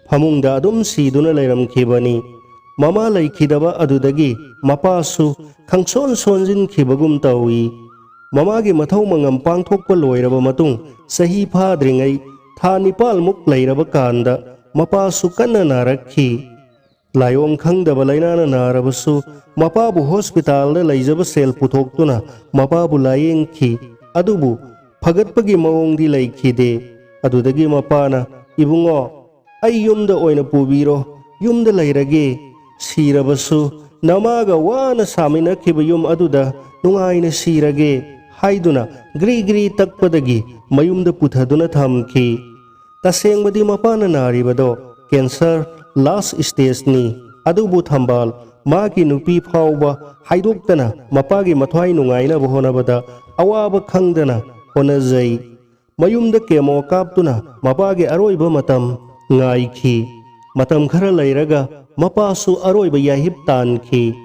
ꯐꯃꯨꯡꯗ ꯑꯗꯨꯝ ꯁꯤꯗꯨꯅ ꯂꯩꯔꯝꯈꯤꯕꯅꯤ꯫ ꯃꯃꯥ ꯂꯩꯈꯤꯗꯕ ꯑꯗꯨꯗꯒꯤ ꯃꯄꯥꯁꯨ ꯈꯪꯁꯣꯟ ꯁꯣꯟꯖꯤꯟꯈꯤꯕꯒꯨꯝ ꯇꯧꯏ꯫ ꯃꯃꯥꯒꯤ ꯃꯊꯧ ꯃꯉꯝ ꯄꯥꯡꯊꯣꯛꯄ ꯂꯣꯏꯔꯕ ꯃꯇꯨꯡ, ꯆꯍꯤ ꯐꯥꯗ꯭ꯔꯤꯉꯩ ꯊꯥ ꯅꯤꯄꯥꯜꯃꯨꯛ ꯂꯩꯔꯕ ꯀꯥꯟꯗ ꯃꯄꯥꯁꯨ ꯀꯟꯅ ꯅꯥꯔꯛꯈꯤ꯫ ꯂꯥꯏꯑꯣꯡ ꯈꯪꯗꯕ ꯂꯥꯏꯅꯥꯅ ꯅꯥꯔꯕꯁꯨ, ꯃꯄꯥꯕꯨ ꯍꯣꯁꯄꯤꯇꯥꯜꯗ ꯂꯩꯖꯕ ꯁꯦꯜ ꯄꯨꯊꯣꯛꯇꯨꯅ ꯃꯄꯥꯕꯨ ꯂꯥꯌꯦꯡꯈꯤ꯫ ꯑꯗꯨꯕꯨ ꯐꯒꯠꯄꯒꯤ ꯃꯑꯣꯡꯗꯤ ꯂꯩꯈꯤꯗꯦ꯫ ꯑꯗꯨꯗꯒꯤ ꯃꯄꯥꯅ, "ꯏꯕꯨꯡꯉꯣ, ꯑꯩ ꯌꯨꯝꯗ ꯑꯣꯏꯅ ꯄꯨꯕꯤꯔꯣ, ꯌꯨꯝꯗ ꯂꯩꯔꯒꯦ꯫ ꯁꯤꯔꯕꯁꯨ ꯅꯃꯥꯒ ꯋꯥꯅ ꯁꯥꯃꯤꯟꯅꯈꯤꯕ ꯌꯨꯝ ꯑꯗꯨꯗ ꯅꯨꯡꯉꯥꯏꯅ ꯁꯤꯔꯒꯦ" ꯍꯥꯏꯗꯨꯅ ꯒ꯭ꯔꯤ ꯒ꯭ꯔꯤ ꯇꯛꯄꯗꯒꯤ ꯃꯌꯨꯝꯗ ꯄꯨꯊꯗꯨꯅ ꯊꯝꯈꯤ꯫ ꯇꯁꯦꯡꯕꯗꯤ ꯃꯄꯥꯅ ꯅꯥꯔꯤꯕꯗꯣ ꯀꯦꯟꯁꯔ ꯂꯥꯁ ꯁ꯭ꯇꯦꯖꯅꯤ꯫ ꯑꯗꯨꯕꯨ ꯊꯝꯕꯥꯜ ꯃꯥꯒꯤ ꯅꯨꯄꯤ ꯐꯥꯎꯕ ꯍꯥꯏꯗꯣꯛꯇꯅ ꯃꯄꯥꯒꯤ ꯃꯊ꯭ꯋꯥꯏ ꯅꯨꯡꯉꯥꯏꯅꯕ ꯍꯣꯠꯅꯕꯗ ꯑꯋꯥꯕ ꯈꯪꯗꯅ ꯍꯣꯠꯅꯖꯩ꯫ ꯃꯌꯨꯝꯗ ꯀꯦꯃꯣ ꯀꯥꯞꯇꯨꯅ ꯃꯄꯥꯒꯤ ꯑꯔꯣꯏꯕ ꯃꯇꯝ ꯉꯥꯏꯈꯤ꯫ ꯃꯇꯝ ꯈꯔ ꯂꯩꯔꯒ ꯃꯄꯥꯁꯨ ꯑꯔꯣꯏꯕ ꯌꯥꯍꯤꯞ ꯇꯥꯟꯈꯤ꯫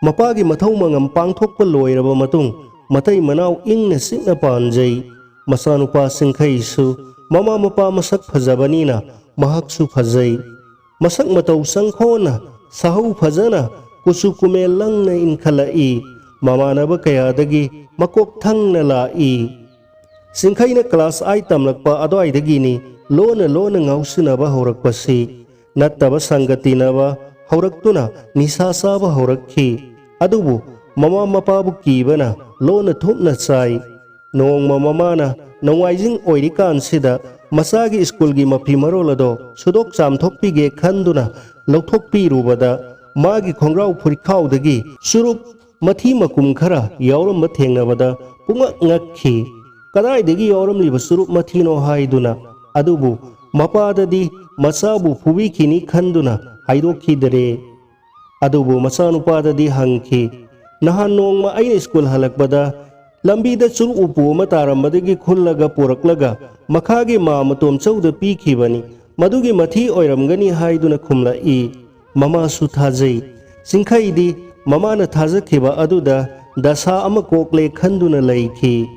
ꯃꯄꯥꯒꯤ ꯃꯊꯧ ꯃꯉꯝ ꯄꯥꯡꯊꯣꯛꯄ ꯂꯣꯏꯔꯕ ꯃꯇꯨꯡ, ꯃꯇꯩ ꯃꯅꯥꯎ ꯏꯪꯅ ꯆꯤꯛꯅ ꯄꯥꯟꯖꯩ꯫ ꯃꯆꯥꯅꯨꯄꯥ ꯆꯤꯡꯈꯩꯁꯨ ꯃꯃꯥ ꯃꯄꯥ ꯃꯁꯛ ꯐꯖꯕꯅꯤꯅ ꯃꯍꯥꯛꯁꯨ ꯐꯖꯩ꯫ ꯃꯁꯛ ꯃꯇꯧ ꯆꯪꯈꯣꯟꯅ, ꯁꯥꯍꯧ ꯐꯖꯅ, ꯀꯨꯆꯨ ꯀꯨꯃꯦꯜ ꯂꯪꯅ ꯏꯟꯈꯠꯂꯛꯏ꯫ ꯃꯃꯥꯟꯅꯕ ꯀꯌꯥꯗꯒꯤ ꯃꯀꯣꯛ ꯊꯪꯅ ꯂꯥꯛꯏ꯫ ꯆꯤꯡꯈꯩꯅ ꯀ꯭ꯂꯥꯁ ꯑꯥꯏꯠ ꯇꯝꯂꯛꯄ ꯑꯗꯨꯋꯥꯏꯗꯒꯤꯅꯤ ꯂꯣꯟꯅ ꯂꯣꯟꯅ ꯉꯥꯎꯁꯤꯟꯅꯕ ꯍꯧꯔꯛꯄꯁꯤ꯫ ꯅꯠꯇꯕ ꯁꯪꯒ ꯇꯤꯟꯅꯕ ꯍꯧꯔꯛꯇꯨꯅ ꯅꯤꯁꯥ ꯆꯥꯕ ꯍꯧꯔꯛꯈꯤ꯫ ꯑꯗꯨꯕꯨ ꯃꯃꯥ ꯃꯄꯥꯕꯨ ꯀꯤꯕꯅ ꯂꯣꯟꯅ ꯊꯨꯞꯅ ꯆꯥꯏ꯫ ꯅꯣꯡꯃ ꯃꯃꯥꯅ ꯅꯣꯡꯃꯥꯏꯖꯤꯡ ꯑꯣꯏꯔꯤꯀꯥꯟꯁꯤꯗ ꯃꯆꯥꯒꯤ ꯁ꯭ꯀꯨꯜꯒꯤ ꯃꯐꯤ ꯃꯔꯣꯜ ꯑꯗꯣ ꯁꯨꯗꯣꯛ ꯆꯥꯝꯊꯣꯛꯄꯤꯒꯦ ꯈꯟꯗꯨꯅ ꯂꯧꯊꯣꯛꯄꯤꯔꯨꯕꯗ, ꯃꯥꯒꯤ ꯈꯣꯡꯒ꯭ꯔꯥꯎ ꯐꯨꯔꯤꯠꯈꯥꯎꯗꯒꯤ ꯆꯨꯔꯨꯞ ꯃꯊꯤ ꯃꯀꯨꯝ ꯈꯔ ꯌꯥꯎꯔꯝꯕ ꯊꯦꯡꯅꯕꯗ ꯄꯨꯡꯉꯛ ꯉꯛꯈꯤ꯫ ꯀꯗꯥꯏꯗꯒꯤ ꯌꯥꯎꯔꯝꯂꯤꯕ ꯆꯨꯔꯨꯞ ꯃꯊꯤꯅꯣ ꯍꯥꯏꯗꯨꯅ꯫ ꯑꯗꯨꯕꯨ ꯃꯄꯥꯗꯗꯤ ꯃꯆꯥꯕꯨ ꯐꯨꯕꯤꯈꯤꯅꯤ ꯈꯟꯗꯨꯅ ꯍꯥꯏꯗꯣꯛꯈꯤꯗꯔꯦ꯫ ꯑꯗꯨꯕꯨ ꯃꯆꯥꯅꯨꯄꯥꯗꯗꯤ ꯍꯪꯈꯤ, "ꯅꯍꯥꯟ ꯅꯣꯡꯃ ꯑꯩꯅ ꯁ꯭ꯀꯨꯜ ꯍꯜꯂꯛꯄꯗ ꯂꯝꯕꯤꯗ ꯆꯨꯔꯨꯞ ꯎꯄꯨ ꯑꯃ ꯇꯥꯔꯝꯕꯗꯒꯤ ꯈꯨꯜꯂꯒ ꯄꯨꯔꯛꯂꯒ ꯃꯈꯥꯒꯤ ꯃꯥ ꯃꯇꯣꯝꯆꯧꯗ ꯄꯤꯈꯤꯕꯅꯤ꯫ ꯃꯗꯨꯒꯤ ꯃꯊꯤ ꯑꯣꯏꯔꯝꯒꯅꯤ" ꯍꯥꯏꯗꯨꯅ ꯈꯨꯝꯂꯛꯏ꯫ ꯃꯃꯥꯁꯨ ꯊꯥꯖꯩ꯫ ꯆꯤꯡꯈꯩꯗꯤ ꯃꯃꯥꯅ ꯊꯥꯖꯈꯤꯕ ꯑꯗꯨꯗ ꯗꯁꯥ ꯑꯃ ꯀꯣꯛꯂꯦ ꯈꯟꯗꯨꯅ ꯂꯩꯈꯤ꯫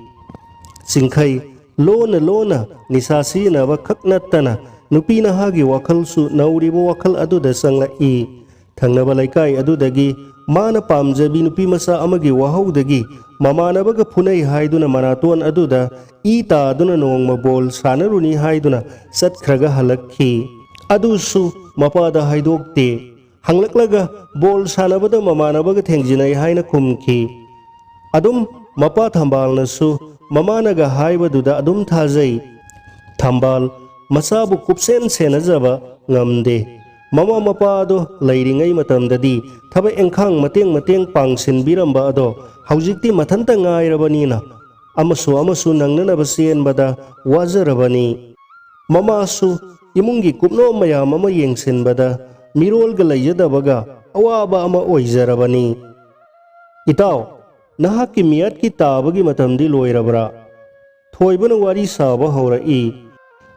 ꯆꯤꯡꯈꯩ ꯂꯣꯟꯅ ꯂꯣꯟꯅ ꯅꯤꯁꯥ ꯁꯤꯖꯤꯟꯅꯕ ꯈꯛ ꯅꯠꯇꯅ ꯅꯨꯄꯤ ꯅꯍꯥꯒꯤ ꯋꯥꯈꯜꯁꯨ ꯅꯧꯔꯤꯕ ꯋꯥꯈꯜ ꯑꯗꯨꯗ ꯆꯪꯂꯛꯏ꯫ ꯊꯪꯅꯕ ꯂꯩꯀꯥꯏ ꯑꯗꯨꯗꯒꯤ ꯃꯥꯅ ꯄꯥꯝꯖꯕꯤ ꯅꯨꯄꯤ ꯃꯆꯥ ꯑꯃꯒꯤ ꯋꯥꯍꯧꯗꯒꯤ ꯃꯃꯥꯟꯅꯕꯒ ꯐꯨꯅꯩ ꯍꯥꯏꯗꯨꯅ ꯃꯅꯥꯇꯣꯟ ꯑꯗꯨꯗ ꯏ ꯇꯥꯗꯨꯅ ꯅꯣꯡꯃ ꯕꯣꯜ ꯁꯥꯟꯅꯔꯨꯅꯤ ꯍꯥꯏꯗꯨꯅ ꯆꯠꯈ꯭ꯔꯒ ꯍꯜꯂꯛꯈꯤ꯫ ꯑꯗꯨꯁꯨ ꯃꯄꯥꯗ ꯍꯥꯏꯗꯣꯛꯇꯦ꯫ ꯍꯪꯂꯛꯂꯒ ꯕꯣꯜ ꯁꯥꯟꯅꯕꯗ ꯃꯃꯥꯟꯅꯕꯒ ꯊꯦꯡꯖꯤꯟꯅꯩ ꯍꯥꯏꯅ ꯈꯨꯝꯈꯤ꯫ ꯑꯗꯨꯝ ꯃꯄꯥ ꯊꯝꯕꯥꯜꯅꯁꯨ ꯃꯃꯥꯅꯒ ꯍꯥꯏꯕꯗꯨꯗ ꯑꯗꯨꯝ ꯊꯥꯖꯩ꯫ ꯊꯝꯕꯥꯜ ꯃꯆꯥꯕꯨ ꯀꯨꯞꯁꯦꯟ ꯁꯦꯟꯅꯖꯕ ꯉꯝꯗꯦ꯫ ꯃꯃꯥ ꯃꯄꯥꯗꯣ ꯂꯩꯔꯤꯉꯩ ꯃꯇꯝꯗꯗꯤ ꯊꯕꯛ ꯏꯪꯈꯥꯡ ꯃꯇꯦꯡ ꯃꯇꯦꯡ ꯄꯥꯡꯁꯤꯟꯕꯤꯔꯝꯕ ꯑꯗꯣ ꯍꯧꯖꯤꯛꯇꯤ ꯃꯊꯟꯇ ꯉꯥꯏꯔꯕꯅꯤꯅ ꯑꯃꯁꯨ ꯑꯃꯁꯨ ꯅꯪꯅꯅꯕ ꯆꯦꯟꯕꯗ ꯋꯥꯖꯔꯕꯅꯤ꯫ ꯃꯃꯥꯁꯨ ꯏꯃꯨꯡꯒꯤ ꯀꯨꯞꯅꯣꯝ ꯃꯌꯥꯝ ꯑꯃ ꯌꯦꯡꯁꯤꯟꯕꯗ ꯃꯤꯔꯣꯜꯒ ꯂꯩꯖꯗꯕꯒ ꯑꯋꯥꯕ ꯑꯃ ꯑꯣꯏꯖꯔꯕꯅꯤ꯫ ꯏꯇꯥꯎ, ꯅꯍꯥꯛꯀꯤ ꯃꯤꯌꯥꯠꯀꯤ ꯇꯥꯕꯒꯤ ꯃꯇꯝꯗꯤ ꯂꯣꯏꯔꯕ꯭ꯔꯥ? ꯊꯣꯏꯕꯅ ꯋꯥꯔꯤ ꯁꯥꯕ ꯍꯧꯔꯛꯏ꯫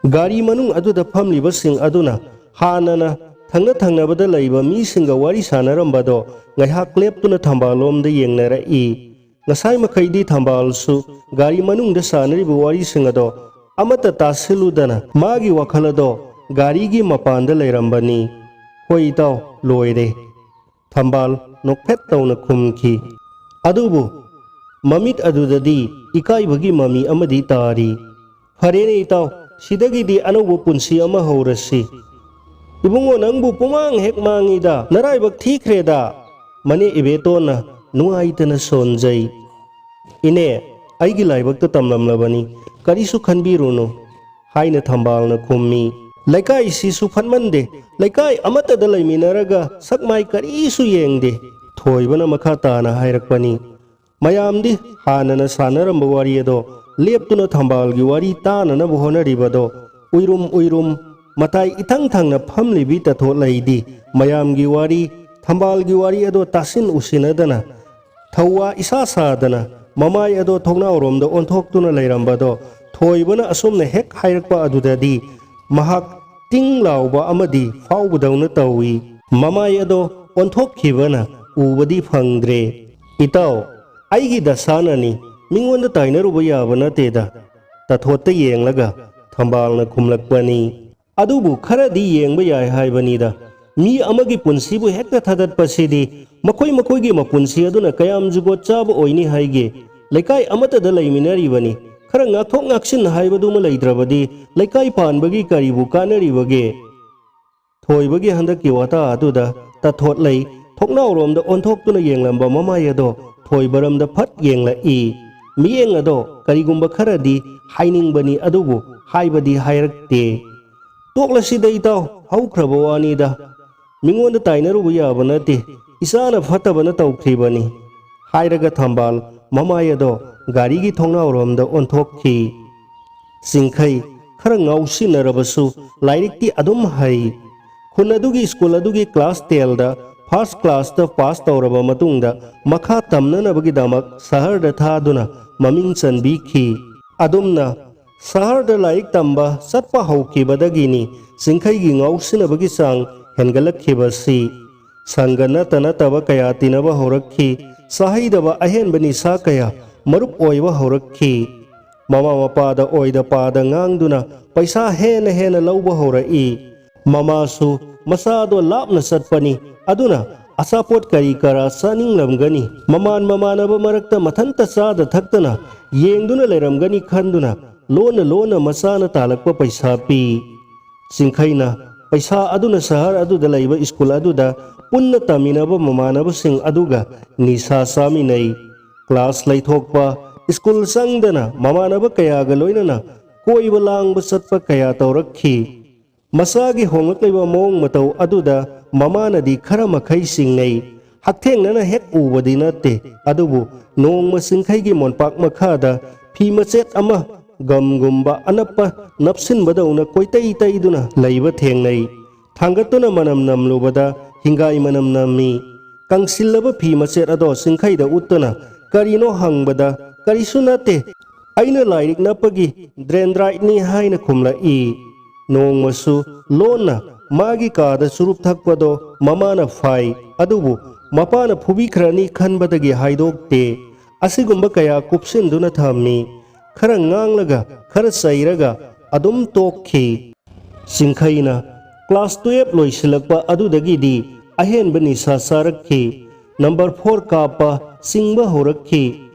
ꯒꯥꯔꯤ ꯃꯅꯨꯡ ꯑꯗꯨꯗ ꯐꯝꯂꯤꯕꯁꯤꯡ ꯑꯗꯨꯅ ꯍꯥꯟꯅꯅ ꯊꯪꯅ ꯊꯪꯅꯕꯗ ꯂꯩꯕ ꯃꯤꯁꯤꯡꯒ ꯋꯥꯔꯤ ꯁꯥꯟꯅꯔꯝꯕꯗꯣ ꯉꯥꯏꯍꯥꯛ ꯂꯦꯞꯇꯨꯅ ꯊꯝꯕꯥꯜꯂꯣꯝꯗ ꯌꯦꯡꯅꯔꯛꯏ꯫ ꯉꯁꯥꯏ ꯃꯈꯩꯗꯤ ꯊꯝꯕꯥꯜꯁꯨ ꯒꯥꯔꯤ ꯃꯅꯨꯡꯗ ꯁꯥꯟꯅꯔꯤꯕ ꯋꯥꯔꯤꯁꯤꯡ ꯑꯗꯣ ꯑꯃꯠꯇ ꯇꯥꯁꯤꯜꯂꯨꯗꯅ ꯃꯥꯒꯤ ꯋꯥꯈꯜ ꯑꯗꯣ ꯒꯥꯔꯤꯒꯤ ꯃꯄꯥꯟꯗ ꯂꯩꯔꯝꯕꯅꯤ꯫ "ꯍꯣꯏ ꯏꯇꯥꯎ, ꯂꯣꯏꯔꯦ꯫" ꯊꯝꯕꯥꯜ ꯅꯣꯛꯐꯦꯠ ꯇꯧꯅ ꯈꯨꯝꯈꯤ꯫ ꯑꯗꯨꯕꯨ ꯃꯃꯤꯠ ꯑꯗꯨꯗꯗꯤ ꯏꯀꯥꯏꯕꯒꯤ ꯃꯃꯤ ꯑꯃꯗꯤ ꯇꯥꯔꯤ꯫ "ꯐꯔꯦꯅꯦ ꯏꯇꯥꯎ, ꯁꯤꯗꯒꯤꯗꯤ ꯑꯅꯧꯕ ꯄꯨꯟꯁꯤ ꯑꯃ ꯍꯧꯔꯁꯤ꯫" "ꯏꯕꯨꯡꯉꯣ, ꯅꯪꯕꯨ ꯄꯨꯃꯥꯡ ꯍꯦꯛ ꯃꯥꯡꯉꯤꯗ, ꯅꯔꯥꯏꯕꯛ ꯊꯤꯈ꯭ꯔꯦꯗ꯫" ꯃꯅꯦ ꯏꯕꯦꯇꯣꯟꯅ ꯅꯨꯡꯉꯥꯏꯇꯅ ꯁꯣꯟꯖꯩ꯫ "ꯏꯅꯦ, ꯑꯩꯒꯤ ꯂꯥꯏꯕꯛꯇ ꯇꯝꯂꯝꯂꯕꯅꯤ, ꯀꯔꯤꯁꯨ ꯈꯟꯕꯤꯔꯨꯅꯨ" ꯍꯥꯏꯅ ꯊꯝꯕꯥꯜꯅ ꯈꯨꯝꯃꯤ꯫ "ꯂꯩꯀꯥꯏꯁꯤꯁꯨ ꯐꯠꯃꯟꯗꯦ, ꯂꯩꯀꯥꯏ ꯑꯃꯠꯇꯗ ꯂꯩꯃꯤꯟꯅꯔꯒ ꯁꯛ ꯃꯥꯏ ꯀꯔꯤꯁꯨ ꯌꯦꯡꯗꯦ" ꯊꯣꯏꯕꯅ ꯃꯈꯥ ꯇꯥꯅ ꯍꯥꯏꯔꯛꯄꯅꯤ꯫ ꯃꯌꯥꯝꯗꯤ ꯍꯥꯟꯅꯅ ꯁꯥꯟꯅꯔꯝꯕ ꯋꯥꯔꯤ ꯑꯗꯣ ꯂꯦꯞꯇꯨꯅ ꯊꯝꯕꯥꯜꯒꯤ ꯋꯥꯔꯤ ꯇꯥꯅꯅꯕ ꯍꯣꯠꯅꯔꯤꯕꯗꯣ ꯎꯏꯔꯨꯝ ꯎꯏꯔꯨꯝ ꯃꯇꯥꯏ ꯏꯊꯪ ꯊꯪꯅ ꯐꯝꯂꯤꯕꯤ ꯇꯊꯣꯠꯂꯩꯗꯤ ꯃꯌꯥꯝꯒꯤ ꯋꯥꯔꯤ, ꯊꯝꯕꯥꯜꯒꯤ ꯋꯥꯔꯤ ꯑꯗꯣ ꯇꯥꯁꯤꯟ ꯎꯁꯤꯟꯅꯗꯅ, ꯊꯧꯋꯥ ꯏꯁꯥ ꯁꯥꯗꯅ ꯃꯃꯥꯏ ꯑꯗꯣ ꯊꯣꯡꯅꯥꯎꯔꯣꯝꯗ ꯑꯣꯟꯊꯣꯛꯇꯨꯅ ꯂꯩꯔꯝꯕꯗꯣ ꯊꯣꯏꯕꯅ ꯑꯁꯨꯝꯅ ꯍꯦꯛ ꯍꯥꯏꯔꯛꯄ ꯑꯗꯨꯗꯗꯤ ꯃꯍꯥꯛ ꯇꯤꯡ ꯂꯥꯎꯕ ꯑꯃꯗꯤ ꯐꯥꯎꯕꯗꯧꯅ ꯇꯧꯏ꯫ ꯃꯃꯥꯏ ꯑꯗꯣ ꯑꯣꯟꯊꯣꯛꯈꯤꯕꯅ ꯎꯕꯗꯤ ꯐꯪꯗ꯭ꯔꯦ꯫ "ꯏꯇꯥꯎ, ꯑꯩꯒꯤ ꯗꯁꯥꯅꯅꯤ, ꯃꯤꯉꯣꯟꯗ ꯇꯥꯏꯅꯔꯨꯕ ꯌꯥꯕ ꯅꯠꯇꯦꯗ" ꯇꯊꯣꯠꯇ ꯌꯦꯡꯂꯒ ꯊꯝꯕꯥꯜꯅ ꯈꯨꯝꯂꯛꯄꯅꯤ꯫ "ꯑꯗꯨꯕꯨ ꯈꯔꯗꯤ ꯌꯦꯡꯕ ꯌꯥꯏ ꯍꯥꯏꯕꯅꯤꯗ꯫ ꯃꯤ ꯑꯃꯒꯤ ꯄꯨꯟꯁꯤꯕꯨ ꯍꯦꯛꯇ ꯊꯥꯗꯠꯄꯁꯤꯗꯤ ꯃꯈꯣꯏ ꯃꯈꯣꯏꯒꯤ ꯃꯄꯨꯟꯁꯤ ꯑꯗꯨꯅ ꯀꯌꯥꯝ ꯖꯨꯒꯣꯠ ꯆꯥꯕ ꯑꯣꯏꯅꯤ ꯍꯥꯏꯒꯦ? ꯂꯩꯀꯥꯏ ꯑꯃꯠꯇꯗ ꯂꯩꯃꯤꯟꯅꯔꯤꯕꯅꯤ꯫ ꯈꯔ ꯉꯥꯛꯊꯣꯛ ꯉꯥꯛꯁꯤꯟ ꯍꯥꯏꯕꯗꯨꯃ ꯂꯩꯇ꯭ꯔꯕꯗꯤ ꯂꯩꯀꯥꯏ ꯄꯥꯟꯕꯒꯤ ꯀꯔꯤꯕꯨ ꯀꯥꯟꯅꯔꯤꯕꯒꯦ?" ꯊꯣꯏꯕꯒꯤ ꯍꯟꯗꯛꯀꯤ ꯋꯥꯇꯥ ꯑꯗꯨꯗ ꯇꯊꯣꯠꯂꯩ ꯊꯣꯡꯅꯥꯎꯔꯣꯝꯗ ꯑꯣꯟꯊꯣꯛꯇꯨꯅ ꯌꯦꯡꯂꯝꯕ ꯃꯃꯥꯏ ꯑꯗꯣ ꯊꯣꯏꯕꯔꯝꯗ ꯐꯠ ꯌꯦꯡꯂꯛꯏ꯫ ꯃꯤꯠꯌꯦꯡ ꯑꯗꯣ ꯀꯔꯤꯒꯨꯝꯕ ꯈꯔꯗꯤ ꯍꯥꯏꯅꯤꯡꯕꯅꯤ, ꯑꯗꯨꯕꯨ ꯍꯥꯏꯕꯗꯤ ꯍꯥꯏꯔꯛꯇꯦ꯫ "ꯇꯣꯛꯂꯁꯤꯗ ꯏꯇꯥꯎ, ꯍꯧꯈ꯭ꯔꯕ ꯋꯥꯅꯤꯗ꯫ ꯃꯤꯉꯣꯟꯗ ꯇꯥꯏꯅꯔꯨꯕ ꯌꯥꯕ ꯅꯠꯇꯦ꯫ ꯏꯆꯥꯅ ꯐꯠꯇꯕꯅ ꯇꯧꯈ꯭ꯔꯤꯕꯅꯤ" ꯍꯥꯏꯔꯒ ꯊꯝꯕꯥꯜ ꯃꯃꯥꯏ ꯑꯗꯣ ꯒꯥꯔꯤꯒꯤ ꯊꯣꯡꯅꯥꯎꯔꯣꯝꯗ ꯑꯣꯟꯊꯣꯛꯈꯤ꯫ ꯆꯤꯡꯈꯩ ꯈꯔ ꯉꯥꯎꯁꯤꯟꯅꯔꯕꯁꯨ ꯂꯥꯏꯔꯤꯛꯇꯤ ꯑꯗꯨꯝ ꯍꯩ꯫ ꯈꯨꯟ ꯑꯗꯨꯒꯤ ꯁ꯭ꯀꯨꯜ ꯑꯗꯨꯒꯤ ꯀ꯭ꯂꯥꯁ ꯇꯦꯟꯗ ꯐꯥꯔꯁ ꯀ꯭ꯂꯥꯁꯇ ꯄꯥꯁ ꯇꯧꯔꯕ ꯃꯇꯨꯡꯗ ꯃꯈꯥ ꯇꯝꯅꯅꯕꯒꯤꯗꯃꯛ ꯁꯍꯔꯗ ꯊꯥꯗꯨꯅ ꯃꯃꯤꯡ ꯆꯟꯕꯤꯈꯤ꯫ ꯑꯗꯨꯝꯅ ꯁꯍꯔꯗ ꯂꯥꯏꯔꯤꯛ ꯇꯝꯕ ꯆꯠꯄ ꯍꯧꯈꯤꯕꯗꯒꯤꯅꯤ ꯆꯤꯡꯈꯩꯒꯤ ꯉꯥꯎꯁꯤꯟꯅꯕꯒꯤ ꯆꯥꯡ ꯍꯦꯟꯒꯠꯂꯛꯈꯤꯕꯁꯤ꯫ ꯁꯪꯒ ꯅꯠꯇ ꯅꯠꯇꯕ ꯀꯌꯥ ꯇꯤꯟꯅꯕ ꯍꯧꯔꯛꯈꯤ꯫ ꯆꯥꯍꯩꯗꯕ ꯑꯍꯦꯟꯕ ꯅꯤꯁꯥ ꯀꯌꯥ ꯃꯔꯨꯞ ꯑꯣꯏꯕ ꯍꯧꯔꯛꯈꯤ꯫ ꯃꯃꯥ ꯃꯄꯥꯗ ꯑꯣꯏꯗ ꯄꯥꯗ ꯉꯥꯡꯗꯨꯅ ꯄꯩꯁꯥ ꯍꯦꯟꯅ ꯍꯦꯟꯅ ꯂꯧꯕ ꯍꯧꯔꯛꯏ꯫ ꯃꯃꯥꯁꯨ ꯃꯆꯥꯗꯣ ꯂꯥꯞꯅ ꯆꯠꯄꯅꯤ, ꯑꯗꯨꯅ ꯑꯆꯥꯄꯣꯠ ꯀꯔꯤ ꯀꯔꯥ ꯆꯥꯅꯤꯡꯂꯝꯒꯅꯤ꯫ ꯃꯃꯥꯟ ꯃꯃꯥꯟꯅꯕ ꯃꯔꯛꯇ ꯃꯊꯟꯇ ꯆꯥꯗ ꯊꯛꯇꯅ ꯌꯦꯡꯗꯨꯅ ꯂꯩꯔꯝꯒꯅꯤ ꯈꯟꯗꯨꯅ ꯂꯣꯟꯅ ꯂꯣꯟꯅ ꯃꯆꯥꯅ ꯇꯥꯜꯂꯛꯄ ꯄꯩꯁꯥ ꯄꯤ꯫ ꯆꯤꯡꯈꯩꯅ ꯄꯩꯁꯥ ꯑꯗꯨꯅ ꯁꯍꯔ ꯑꯗꯨꯗ ꯂꯩꯕ ꯁ꯭ꯀꯨꯜ ꯑꯗꯨꯗ ꯄꯨꯟꯅ ꯇꯝꯃꯤꯟꯅꯕ ꯃꯃꯥꯟꯅꯕꯁꯤꯡ ꯑꯗꯨꯒ ꯅꯤꯁꯥ ꯆꯥꯃꯤꯟꯅꯩ꯫ ꯀ꯭ꯂꯥꯁ ꯂꯩꯊꯣꯛꯄ, ꯁ꯭ꯀꯨꯜ ꯆꯪꯗꯅ ꯃꯃꯥꯟꯅꯕ ꯀꯌꯥꯒ ꯂꯣꯏꯅꯅ ꯀꯣꯏꯕ ꯂꯥꯡꯕ ꯆꯠꯄ ꯀꯌꯥ ꯇꯧꯔꯛꯈꯤ꯫ ꯃꯆꯥꯒꯤ ꯍꯣꯡꯂꯛꯂꯤꯕ ꯃꯑꯣꯡ ꯃꯇꯧ ꯑꯗꯨꯗ ꯃꯃꯥꯅꯗꯤ ꯈꯔ ꯃꯈꯩ ꯆꯤꯡꯅꯩ꯫ ꯍꯛꯊꯦꯡꯅꯅ ꯍꯦꯛ ꯎꯕꯗꯤ ꯅꯠꯇꯦ, ꯑꯗꯨꯕꯨ ꯅꯣꯡꯃ ꯆꯤꯡꯈꯩꯒꯤ ꯃꯣꯟꯄꯥꯛ ꯃꯈꯥꯗ ꯐꯤ ꯃꯆꯦꯠ ꯑꯃ ꯒꯝꯒꯨꯝꯕ ꯑꯅꯞꯄ ꯅꯞꯁꯤꯟꯕꯗꯧꯅ ꯀꯣꯏꯇꯩ ꯇꯩꯗꯨꯅ ꯂꯩꯕ ꯊꯦꯡꯅꯩ꯫ ꯊꯥꯡꯒꯠꯇꯨꯅ ꯃꯅꯝ ꯅꯝꯂꯨꯕꯗ ꯍꯤꯡꯒꯥꯏ ꯃꯅꯝ ꯅꯝꯃꯤ꯫ ꯀꯪꯁꯤꯜꯂꯕ ꯐꯤ ꯃꯆꯦꯠ ꯑꯗꯣ ꯆꯤꯡꯈꯩꯗ ꯎꯠꯇꯨꯅ ꯀꯔꯤꯅꯣ ꯍꯪꯕꯗ, "ꯀꯔꯤꯁꯨ ꯅꯠꯇꯦ, ꯑꯩꯅ ꯂꯥꯏꯔꯤꯛ ꯅꯞꯄꯒꯤ ꯗ꯭ꯔꯦꯟꯗ꯭ꯔꯥꯏꯠꯅꯤ" ꯍꯥꯏꯅ ꯈꯨꯝꯂꯛꯏ꯫ ꯅꯣꯡꯃꯁꯨ ꯂꯣꯟꯅ ꯃꯥꯒꯤ ꯀꯥꯗ ꯆꯨꯔꯨꯞ ꯊꯛꯄꯗꯣ ꯃꯃꯥꯅ ꯐꯥꯏ, ꯑꯗꯨꯕꯨ ꯃꯄꯥꯅ ꯐꯨꯕꯤꯈ꯭ꯔꯅꯤ ꯈꯟꯕꯗꯒꯤ ꯍꯥꯏꯗꯣꯛꯇꯦ꯫ ꯑꯁꯤꯒꯨꯝꯕ ꯀꯌꯥ ꯀꯨꯞꯁꯤꯟꯗꯨꯅ ꯊꯝꯃꯤ꯫ ꯈꯔ ꯉꯥꯡꯂꯒ, ꯈꯔ ꯆꯩꯔꯒ ꯑꯗꯨꯝ ꯇꯣꯛꯈꯤ꯫ ꯆꯤꯡꯈꯩꯅ ꯀ꯭ꯂꯥꯁ ꯇꯨꯌꯦꯜꯞ ꯂꯣꯏꯁꯤꯜꯂꯛꯄ ꯑꯗꯨꯗꯒꯤꯗꯤ ꯑꯍꯦꯟꯕ ꯅꯤꯁꯥ ꯆꯥꯔꯛꯈꯤ꯫ ꯅꯝꯕꯔ ꯐꯣꯔ ꯀꯥꯞꯄ ꯆꯤꯡꯕ ꯍꯧꯔꯛꯈꯤ꯫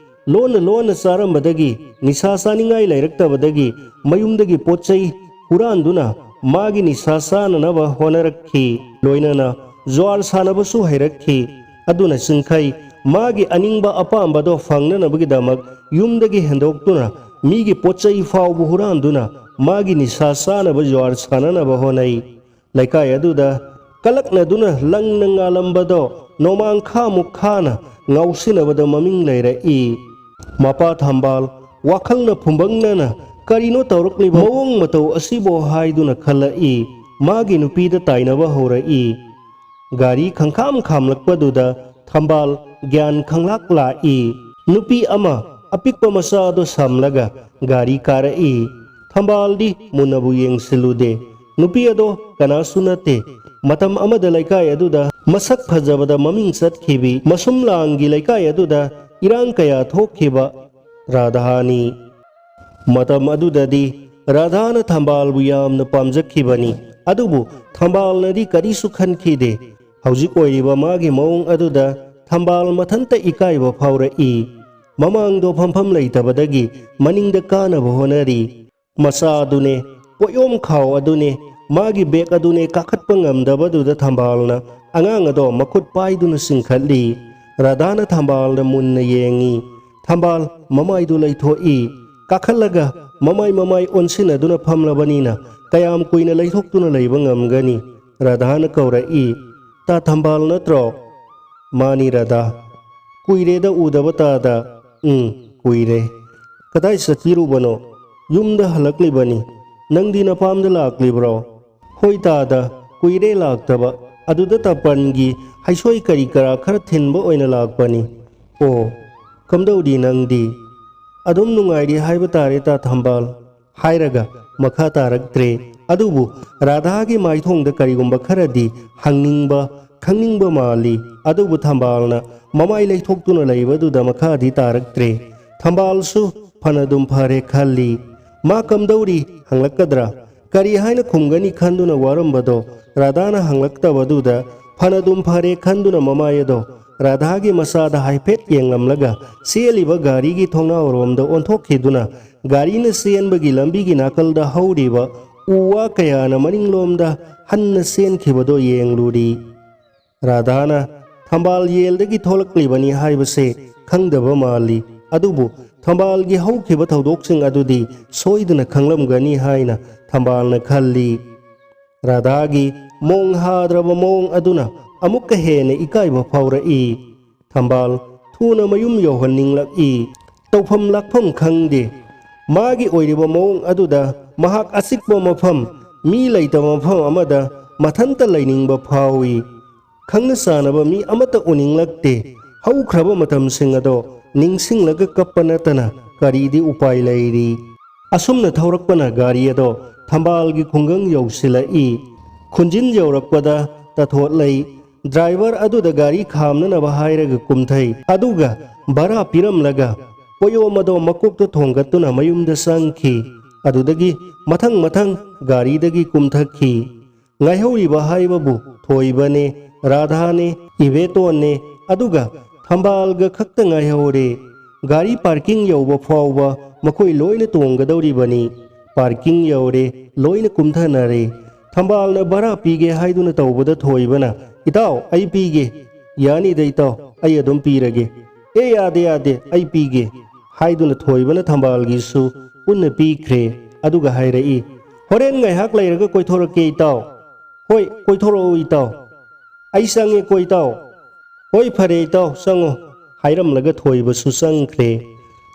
ꯂꯣꯟꯅ ꯂꯣꯟꯅ ꯆꯥꯔꯝꯕꯗꯒꯤ ꯅꯤꯁꯥ ꯆꯥꯅꯤꯡꯉꯥꯏ ꯂꯩꯔꯛꯇꯕꯗꯒꯤ ꯃꯌꯨꯝꯗꯒꯤ ꯄꯣꯠ ꯆꯩ ꯍꯨꯔꯥꯟꯗꯨꯅ ꯃꯥꯒꯤ ꯅꯤꯁꯥ ꯆꯥꯅꯅꯕ ꯍꯣꯠꯅꯔꯛꯈꯤ꯫ ꯂꯣꯏꯅꯅ ꯖ꯭ꯋꯥꯔ ꯁꯥꯟꯅꯕꯁꯨ ꯍꯩꯔꯛꯈꯤ꯫ ꯑꯗꯨꯅ ꯆꯤꯡꯈꯩ ꯃꯥꯒꯤ ꯑꯅꯤꯡꯕ ꯑꯄꯥꯝꯕꯗꯣ ꯐꯪꯅꯅꯕꯒꯤꯗꯃꯛ ꯌꯨꯝꯗꯒꯤ ꯍꯦꯟꯗꯣꯛꯇꯨꯅ ꯃꯤꯒꯤ ꯄꯣꯠ ꯆꯩ ꯐꯥꯎꯕ ꯍꯨꯔꯥꯟꯗꯨꯅ ꯃꯥꯒꯤ ꯅꯤꯁꯥ ꯆꯥꯅꯕ ꯖ꯭ꯋꯥꯔ ꯁꯥꯟꯅꯅꯕ ꯍꯣꯠꯅꯩ꯫ ꯂꯩꯀꯥꯏ ꯑꯗꯨꯗ ꯀꯂꯛꯅꯗꯨꯅ ꯂꯪꯅ ꯉꯥꯜꯂꯝꯕꯗꯣ ꯅꯣꯡꯃꯥꯡꯈꯥꯃꯨꯛ ꯈꯥꯅ ꯉꯥꯎꯁꯤꯟꯅꯕꯗ ꯃꯃꯤꯡ ꯂꯩꯔꯛꯏ꯫ ꯃꯄꯥ ꯊꯝꯕꯥꯜ ꯋꯥꯈꯜꯅ ꯐꯨꯝꯕꯪꯅꯅ ꯀꯔꯤꯅꯣ ꯇꯧꯔꯛꯂꯤꯕ ꯃꯑꯣꯡ ꯃꯇꯧ ꯑꯁꯤꯕꯣ ꯍꯥꯏꯗꯨꯅ ꯈꯜꯂꯛꯏ꯫ ꯃꯥꯒꯤ ꯅꯨꯄꯤꯗ ꯇꯥꯏꯅꯕ ꯍꯧꯔꯛꯏ꯫ ꯒꯥꯔꯤ ꯈꯪꯈꯥꯝ ꯈꯥꯝꯂꯛꯄꯗꯨꯗ ꯊꯝꯕꯥꯜ ꯒ꯭ꯌꯥꯟ ꯈꯪꯂꯥꯛ ꯂꯥꯛꯏ꯫ ꯅꯨꯄꯤ ꯑꯃ ꯑꯄꯤꯛꯄ ꯃꯆꯥ ꯑꯗꯨ ꯁꯝꯂꯒ ꯒꯥꯔꯤ ꯀꯥꯔꯛꯏ꯫ ꯊꯝꯕꯥꯜꯗꯤ ꯃꯨꯟꯅꯕꯨ ꯌꯦꯡꯁꯤꯜꯂꯨꯗꯦ꯫ ꯅꯨꯄꯤ ꯑꯗꯣ ꯀꯅꯥꯁꯨ ꯅꯠꯇꯦ꯫ ꯃꯇꯝ ꯑꯃꯗ ꯂꯩꯀꯥꯏ ꯑꯗꯨꯗ ꯃꯁꯛ ꯐꯖꯕꯗ ꯃꯃꯤꯡ ꯆꯠꯈꯤꯕꯤ, ꯃꯁꯨꯝ ꯂꯥꯡꯒꯤ ꯂꯩꯀꯥꯏ ꯑꯗꯨꯗ ꯏꯔꯥꯡ ꯀꯌꯥ ꯊꯣꯛꯈꯤꯕ ꯔꯥꯙꯥꯅꯤ꯫ ꯃꯇꯝ ꯑꯗꯨꯗꯗꯤ ꯔꯥꯙꯥꯅ ꯊꯝꯕꯥꯜꯕꯨ ꯌꯥꯝꯅ ꯄꯥꯝꯖꯈꯤꯕꯅꯤ꯫ ꯑꯗꯨꯕꯨ ꯊꯝꯕꯥꯜꯅꯗꯤ ꯀꯔꯤꯁꯨ ꯈꯟꯈꯤꯗꯦ꯫ ꯍꯧꯖꯤꯛ ꯑꯣꯏꯔꯤꯕ ꯃꯥꯒꯤ ꯃꯑꯣꯡ ꯑꯗꯨꯗ ꯊꯝꯕꯥꯜ ꯃꯊꯟꯇ ꯏꯀꯥꯏꯕ ꯐꯥꯎꯔꯛꯏ꯫ ꯃꯃꯥꯡꯗꯣ ꯐꯝꯐꯝ ꯂꯩꯇꯕꯗꯒꯤ ꯃꯅꯤꯡꯗ ꯀꯥꯅꯕ ꯍꯣꯠꯅꯔꯤ꯫ ꯃꯆꯥ ꯑꯗꯨꯅꯦ, ꯄꯣꯠꯌꯣꯝ ꯈꯥꯎ ꯑꯗꯨꯅꯦ, ꯃꯥꯒꯤ ꯕꯦꯒ ꯑꯗꯨꯅꯦ ꯀꯥꯈꯠꯄ ꯉꯝꯗꯕꯗꯨꯗ ꯊꯝꯕꯥꯜꯅ ꯑꯉꯥꯡ ꯑꯗꯣ ꯃꯈꯨꯠ ꯄꯥꯏꯗꯨꯅ ꯆꯤꯡꯈꯠꯂꯤ꯫ ꯔꯥꯙꯥꯅ ꯊꯝꯕꯥꯜꯗ ꯃꯨꯟꯅ ꯌꯦꯡꯉꯤ꯫ ꯊꯝꯕꯥꯜ ꯃꯃꯥꯏꯗꯨ ꯂꯩꯊꯣꯛꯏ꯫ ꯀꯥꯈꯠꯂꯒ ꯃꯃꯥꯏ ꯃꯃꯥꯏ ꯑꯣꯟꯁꯤꯟꯅꯗꯨꯅ ꯐꯝꯂꯕꯅꯤꯅ ꯀꯌꯥꯝ ꯀꯨꯏꯅ ꯂꯩꯊꯣꯛꯇꯨꯅ ꯂꯩꯕ ꯉꯝꯒꯅꯤ? ꯔꯥꯙꯥꯅ ꯀꯧꯔꯛꯏ, "ꯇꯥ ꯊꯝꯕꯥꯜ ꯅꯠꯇ꯭ꯔꯣ?" "ꯃꯥꯅꯤ ꯔꯥꯙꯥ꯫ ꯀꯨꯏꯔꯦꯗ ꯎꯗꯕ ꯇꯥꯗ꯫" "ꯎꯝ, ꯀꯨꯏꯔꯦ꯫" "ꯀꯗꯥꯏ ꯆꯠꯄꯤꯔꯨꯕꯅꯣ?" "ꯌꯨꯝꯗ ꯍꯜꯂꯛꯂꯤꯕꯅꯤ꯫ ꯅꯪꯗꯤ ꯅꯄꯥꯝꯗ ꯂꯥꯛꯂꯤꯕ꯭ꯔꯣ?" "ꯍꯣꯏ ꯇꯥꯗ, ꯀꯨꯏꯔꯦ ꯂꯥꯛꯇꯕ꯫ ꯑꯗꯨꯗ ꯇꯥꯄꯟꯒꯤ ꯍꯩꯁꯣꯏ ꯀꯔꯤ ꯀꯔꯥ ꯈꯔ ꯊꯤꯟꯕ ꯑꯣꯏꯅ ꯂꯥꯛꯄꯅꯤ꯫" "ꯑꯣ, ꯀꯝꯗꯧꯔꯤ ꯅꯪꯗꯤ?" "ꯑꯗꯨꯝ ꯅꯨꯡꯉꯥꯏꯔꯤ ꯍꯥꯏꯕ ꯇꯥꯔꯦ ꯇꯥ ꯊꯝꯕꯥꯜ꯫" ꯍꯥꯏꯔꯒ ꯃꯈꯥ ꯇꯥꯔꯛꯇ꯭ꯔꯦ꯫ ꯑꯗꯨꯕꯨ ꯔꯥꯙꯥꯒꯤ ꯃꯥꯏꯊꯣꯡꯗ ꯀꯔꯤꯒꯨꯝꯕ ꯈꯔꯗꯤ ꯍꯪꯅꯤꯡꯕ, ꯈꯪꯅꯤꯡꯕ ꯃꯥꯜꯂꯤ꯫ ꯑꯗꯨꯕꯨ ꯊꯝꯕꯥꯜꯅ ꯃꯃꯥꯏ ꯂꯩꯊꯣꯛꯇꯨꯅ ꯂꯩꯕꯗꯨꯗ ꯃꯈꯥꯗꯤ ꯇꯥꯔꯛꯇ꯭ꯔꯦ꯫ ꯊꯝꯕꯥꯜꯁꯨ ꯐꯅꯗꯨꯝ ꯐꯔꯦ ꯈꯜꯂꯤ꯫ ꯃꯥ ꯀꯝꯗꯧꯔꯤ ꯍꯪꯂꯛꯀꯗ꯭ꯔꯥ? ꯀꯔꯤ ꯍꯥꯏꯅ ꯈꯨꯝꯒꯅꯤ ꯈꯟꯗꯨꯅ ꯋꯥꯔꯝꯕꯗꯣ ꯔꯥꯙꯥꯅ ꯍꯪꯂꯛꯇꯕꯗꯨꯗ ꯐꯅꯗꯨꯝ ꯐꯔꯦ ꯈꯟꯗꯨꯅ ꯃꯃꯥꯏ ꯑꯗꯣ ꯔꯥꯙꯥꯒꯤ ꯃꯆꯥꯗ ꯍꯥꯏꯐꯦꯠ ꯌꯦꯡꯂꯝꯂꯒ ꯆꯦꯜꯂꯤꯕ ꯒꯥꯔꯤꯒꯤ ꯊꯣꯡꯅꯥꯎꯔꯣꯝꯗ ꯑꯣꯟꯊꯣꯛꯈꯤꯗꯨꯅ ꯒꯥꯔꯤꯅ ꯆꯦꯟꯕꯒꯤ ꯂꯝꯕꯤꯒꯤ ꯅꯥꯀꯜꯗ ꯍꯧꯔꯤꯕ ꯎ ꯋꯥ ꯀꯌꯥꯅ ꯃꯅꯤꯡꯂꯣꯝꯗ ꯍꯟꯅ ꯆꯦꯟꯈꯤꯕꯗꯣ ꯌꯦꯡꯂꯨꯔꯤ꯫ ꯔꯥꯙꯥꯅ ꯊꯝꯕꯥꯜ ꯌꯦꯜꯗꯒꯤ ꯊꯣꯛꯂꯛꯂꯤꯕꯅꯤ ꯍꯥꯏꯕꯁꯦ ꯈꯪꯗꯕ ꯃꯥꯜꯂꯤ꯫ ꯑꯗꯨꯕꯨ ꯊꯝꯕꯥꯜꯒꯤ ꯍꯧꯈꯤꯕ ꯊꯧꯗꯣꯛꯁꯤꯡ ꯑꯗꯨꯗꯤ ꯁꯣꯏꯗꯅ ꯈꯪꯂꯝꯒꯅꯤ ꯍꯥꯏꯅ ꯊꯝꯕꯥꯜꯅ ꯈꯜꯂꯤ꯫ ꯔꯥꯙꯥꯒꯤ ꯃꯣꯡ ꯍꯥꯗ꯭ꯔꯕ ꯃꯑꯣꯡ ꯑꯗꯨꯅ ꯑꯃꯨꯛꯀ ꯍꯦꯟꯅ ꯏꯀꯥꯏꯕ ꯐꯥꯎꯔꯛꯏ꯫ ꯊꯝꯕꯥꯜ ꯊꯨꯅ ꯃꯌꯨꯝ ꯌꯧꯍꯟꯅꯤꯡꯂꯛꯏ꯫ ꯇꯧꯐꯝ ꯂꯥꯛꯐꯝ ꯈꯪꯗꯦ꯫ ꯃꯥꯒꯤ ꯑꯣꯏꯔꯤꯕ ꯃꯑꯣꯡ ꯑꯗꯨꯗ ꯃꯍꯥꯛ ꯑꯆꯤꯛꯄ ꯃꯐꯝ, ꯃꯤ ꯂꯩꯇꯕ ꯃꯐꯝ ꯑꯃꯗ ꯃꯊꯟꯇ ꯂꯩꯅꯤꯡꯕ ꯐꯥꯎꯏ꯫ ꯈꯪꯅ ꯆꯥꯟꯅꯕ ꯃꯤ ꯑꯃꯠꯇ ꯎꯅꯤꯡꯂꯛꯇꯦ꯫ ꯍꯧꯈ꯭ꯔꯕ ꯃꯇꯝꯁꯤꯡ ꯑꯗꯣ ꯅꯤꯡꯁꯤꯡꯂꯒ ꯀꯞꯄ ꯅꯠꯇꯅ ꯀꯔꯤꯗꯤ ꯎꯄꯥꯏ ꯂꯩꯔꯤ? ꯑꯁꯨꯝꯅ ꯊꯧꯔꯛꯄꯅ ꯒꯥꯔꯤ ꯑꯗꯣ ꯊꯝꯕꯥꯜꯒꯤ ꯈꯨꯡꯒꯪ ꯌꯧꯁꯤꯜꯂꯛꯏ꯫ ꯈꯨꯟꯖꯤꯟ ꯌꯧꯔꯛꯄꯗ ꯇꯥꯊꯣꯠꯂꯩ꯫ ꯗ꯭ꯔꯥꯏꯚꯔ ꯑꯗꯨꯗ ꯒꯥꯔꯤ ꯈꯥꯝꯅꯅꯕ ꯍꯥꯏꯔꯒ ꯀꯨꯝꯊꯩ꯫ ꯑꯗꯨꯒ ꯚꯔꯥ ꯄꯤꯔꯝꯂꯒ ꯄꯣꯌꯣꯝ ꯑꯗꯣ ꯃꯀꯣꯛꯇ ꯊꯣꯡꯒꯠꯇꯨꯅ ꯃꯌꯨꯝꯗ ꯆꯪꯈꯤ꯫ ꯑꯗꯨꯗꯒꯤ ꯃꯊꯪ ꯃꯊꯪ ꯒꯥꯔꯤꯗꯒꯤ ꯀꯨꯝꯊꯈꯤ꯫ ꯉꯥꯏꯍꯧꯔꯤꯕ ꯍꯥꯏꯕꯕꯨ ꯊꯣꯏꯕꯅꯦ, ꯔꯥꯙꯥꯅꯦ, ꯏꯕꯦꯇꯣꯟꯅꯦ, ꯑꯗꯨꯒ ꯊꯝꯕꯥꯜꯒ ꯈꯛꯇ ꯉꯥꯏꯍꯧꯔꯦ꯫ ꯒꯥꯔꯤ ꯄꯥꯔꯀꯤꯡ ꯌꯧꯕ ꯐꯥꯎꯕ ꯃꯈꯣꯏ ꯂꯣꯏꯅ ꯇꯣꯡꯒꯗꯧꯔꯤꯕꯅꯤ꯫ ꯄꯥꯔꯀꯤꯡ ꯌꯧꯔꯦ, ꯂꯣꯏꯅ ꯀꯨꯝꯊꯅꯔꯦ꯫ ꯊꯝꯕꯥꯜꯅ ꯚꯔꯥ ꯄꯤꯒꯦ ꯍꯥꯏꯗꯨꯅ ꯇꯧꯕꯗ ꯊꯣꯏꯕꯅ "ꯏꯇꯥꯎ, ꯑꯩ ꯄꯤꯒꯦ꯫" "ꯌꯥꯅꯤꯗ ꯏꯇꯥꯎ, ꯑꯩ ꯑꯗꯨꯝ ꯄꯤꯔꯒꯦ꯫" "ꯑꯦ, ꯌꯥꯗꯦ, ꯌꯥꯗꯦ, ꯑꯩ ꯄꯤꯒꯦ꯫" ꯍꯥꯏꯗꯨꯅ ꯊꯣꯏꯕꯅ ꯊꯝꯕꯥꯜꯒꯤꯁꯨ ꯄꯨꯟꯅ ꯄꯤꯈ꯭ꯔꯦ꯫ ꯑꯗꯨꯒ ꯍꯥꯏꯔꯛꯏ, "ꯍꯣꯔꯦꯟ ꯉꯥꯏꯍꯥꯛ ꯂꯩꯔꯒ ꯀꯣꯏꯊꯣꯔꯛꯀꯦ ꯏꯇꯥꯎ꯫" "ꯍꯣꯏ, ꯀꯣꯏꯊꯣꯔꯛꯑꯣ ꯏꯇꯥꯎ꯫ ꯑꯩ ꯆꯪꯉꯦꯀꯣ ꯏꯇꯥꯎ꯫" "ꯍꯣꯏ, ꯐꯔꯦ ꯏꯇꯥꯎ, ꯆꯪꯉꯣ꯫" ꯍꯥꯏꯔꯝꯂꯒ ꯊꯣꯏꯕꯁꯨ ꯆꯪꯈ꯭ꯔꯦ꯫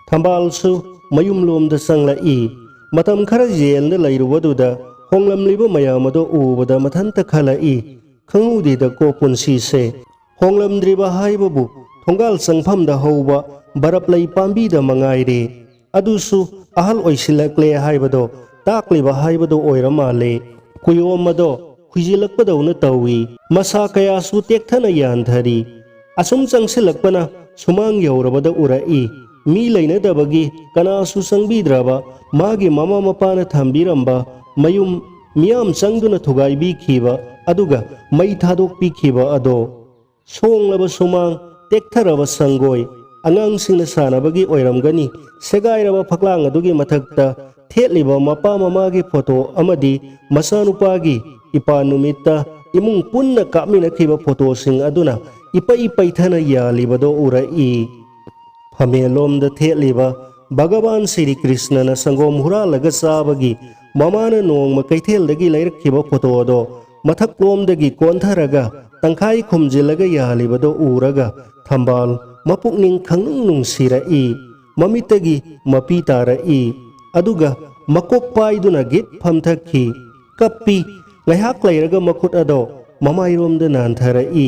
ꯊꯝꯕꯥꯜꯁꯨ ꯃꯌꯨꯝꯂꯣꯝꯗ ꯆꯪꯂꯛꯏ꯫ ꯃꯇꯝ ꯈꯔ ꯖꯦꯜꯗ ꯂꯩꯔꯨꯕꯗꯨꯗ ꯍꯣꯡꯂꯝꯂꯤꯕ ꯃꯌꯥꯝ ꯑꯗꯣ ꯎꯕꯗ ꯃꯊꯟꯇ ꯈꯜꯂꯛꯏ, "ꯈꯪꯍꯧꯗꯦꯗꯀꯣ ꯄꯨꯟꯁꯤꯁꯦ꯫" ꯍꯣꯡꯂꯝꯗ꯭ꯔꯤꯕ ꯍꯥꯏꯕꯕꯨ ꯊꯣꯡꯒꯥꯜ ꯆꯪꯐꯝꯗ ꯍꯧꯕ ꯕꯔꯞ ꯂꯩ ꯄꯥꯝꯕꯤꯗ ꯃꯉꯥꯏꯔꯦ꯫ ꯑꯗꯨꯁꯨ ꯑꯍꯜ ꯑꯣꯏꯁꯤꯜꯂꯛꯂꯦ ꯍꯥꯏꯕꯗꯣ ꯇꯥꯛꯂꯤꯕ ꯍꯥꯏꯕꯗꯣ ꯑꯣꯏꯔ ꯃꯥꯜꯂꯦ꯫ ꯀꯨꯌꯣꯝ ꯑꯗꯣ ꯈꯨꯏꯖꯤꯜꯂꯛꯄꯗꯧꯅ ꯇꯧꯏ꯫ ꯃꯁꯥ ꯀꯌꯥꯁꯨ ꯇꯦꯛꯊꯅ ꯌꯥꯟꯊꯔꯤ꯫ ꯑꯁꯨꯝ ꯆꯪꯁꯤꯜꯂꯛꯄꯅ ꯁꯨꯃꯥꯡ ꯌꯧꯔꯕꯗ ꯎꯔꯛꯏ꯫ ꯃꯤ ꯂꯩꯅꯗꯕꯒꯤ ꯀꯅꯥꯁꯨ ꯆꯪꯕꯤꯗ꯭ꯔꯕ ꯃꯥꯒꯤ ꯃꯃꯥ ꯃꯄꯥꯅ ꯊꯝꯕꯤꯔꯝꯕ ꯃꯌꯨꯝ, ꯃꯤꯌꯥꯝ ꯆꯪꯗꯨꯅ ꯊꯨꯒꯥꯏꯕꯤꯈꯤꯕ ꯑꯗꯨꯒ ꯃꯩ ꯊꯥꯗꯣꯛꯄꯤꯈꯤꯕ ꯑꯗꯣ꯫ ꯁꯣꯡꯂꯕ ꯁꯨꯃꯥꯡ, ꯇꯦꯛꯊꯔꯕ ꯁꯪꯒꯣꯏ, ꯑꯉꯥꯡꯁꯤꯡꯅ ꯁꯥꯟꯅꯕꯒꯤ ꯑꯣꯏꯔꯝꯒꯅꯤ, ꯁꯦꯒꯥꯏꯔꯕ ꯐꯛꯂꯥꯡ ꯑꯗꯨꯒꯤ ꯃꯊꯛꯇ ꯊꯦꯠꯂꯤꯕ ꯃꯄꯥ ꯃꯃꯥꯒꯤ ꯐꯣꯇꯣ ꯑꯃꯗꯤ ꯃꯆꯥꯅꯨꯄꯥꯒꯤ ꯏꯄꯥ ꯅꯨꯃꯤꯠꯇ ꯏꯃꯨꯡ ꯄꯨꯟꯅ ꯀꯥꯞꯃꯤꯟꯅꯈꯤꯕ ꯐꯣꯇꯣꯁꯤꯡ ꯑꯗꯨꯅ ꯏꯄꯩ ꯄꯩꯊꯅ ꯌꯥꯜꯂꯤꯕꯗꯣ ꯎꯔꯛꯏ꯫ ꯐꯝꯃꯦꯟꯂꯣꯝꯗ ꯊꯦꯠꯂꯤꯕ ꯚꯒꯕꯥꯟ ꯁ꯭ꯔꯤ ꯀ꯭ꯔꯤꯁꯅꯅ ꯁꯪꯒꯣꯝ ꯍꯨꯔꯥꯜꯂꯒ ꯆꯥꯕꯒꯤ ꯃꯃꯥꯅ ꯅꯣꯡꯃ ꯀꯩꯊꯦꯜꯗꯒꯤ ꯂꯩꯔꯛꯈꯤꯕ ꯐꯣꯇꯣꯗꯣ ꯃꯊꯛꯂꯣꯝꯗꯒꯤ ꯀꯣꯟꯊꯔꯒ ꯇꯪꯈꯥꯏ ꯈꯨꯝꯖꯤꯜꯂꯒ ꯌꯥꯜꯂꯤꯕꯗꯣ ꯎꯔꯒ ꯊꯝꯕꯥꯜ ꯃꯄꯨꯛꯅꯤꯡ ꯈꯪꯅꯨꯡ ꯅꯨꯡꯁꯤꯔꯛꯏ꯫ ꯃꯃꯤꯠꯇꯒꯤ ꯃꯄꯤ ꯇꯥꯔꯛꯏ꯫ ꯑꯗꯨꯒ ꯃꯀꯣꯛ ꯄꯥꯏꯗꯨꯅ ꯒꯤꯠ ꯐꯝꯊꯈꯤ꯫ ꯀꯞꯄꯤ꯫ ꯉꯥꯏꯍꯥꯛ ꯂꯩꯔꯒ ꯃꯈꯨꯠ ꯑꯗꯣ ꯃꯃꯥꯏꯔꯣꯝꯗ ꯅꯥꯟꯊꯔꯛꯏ꯫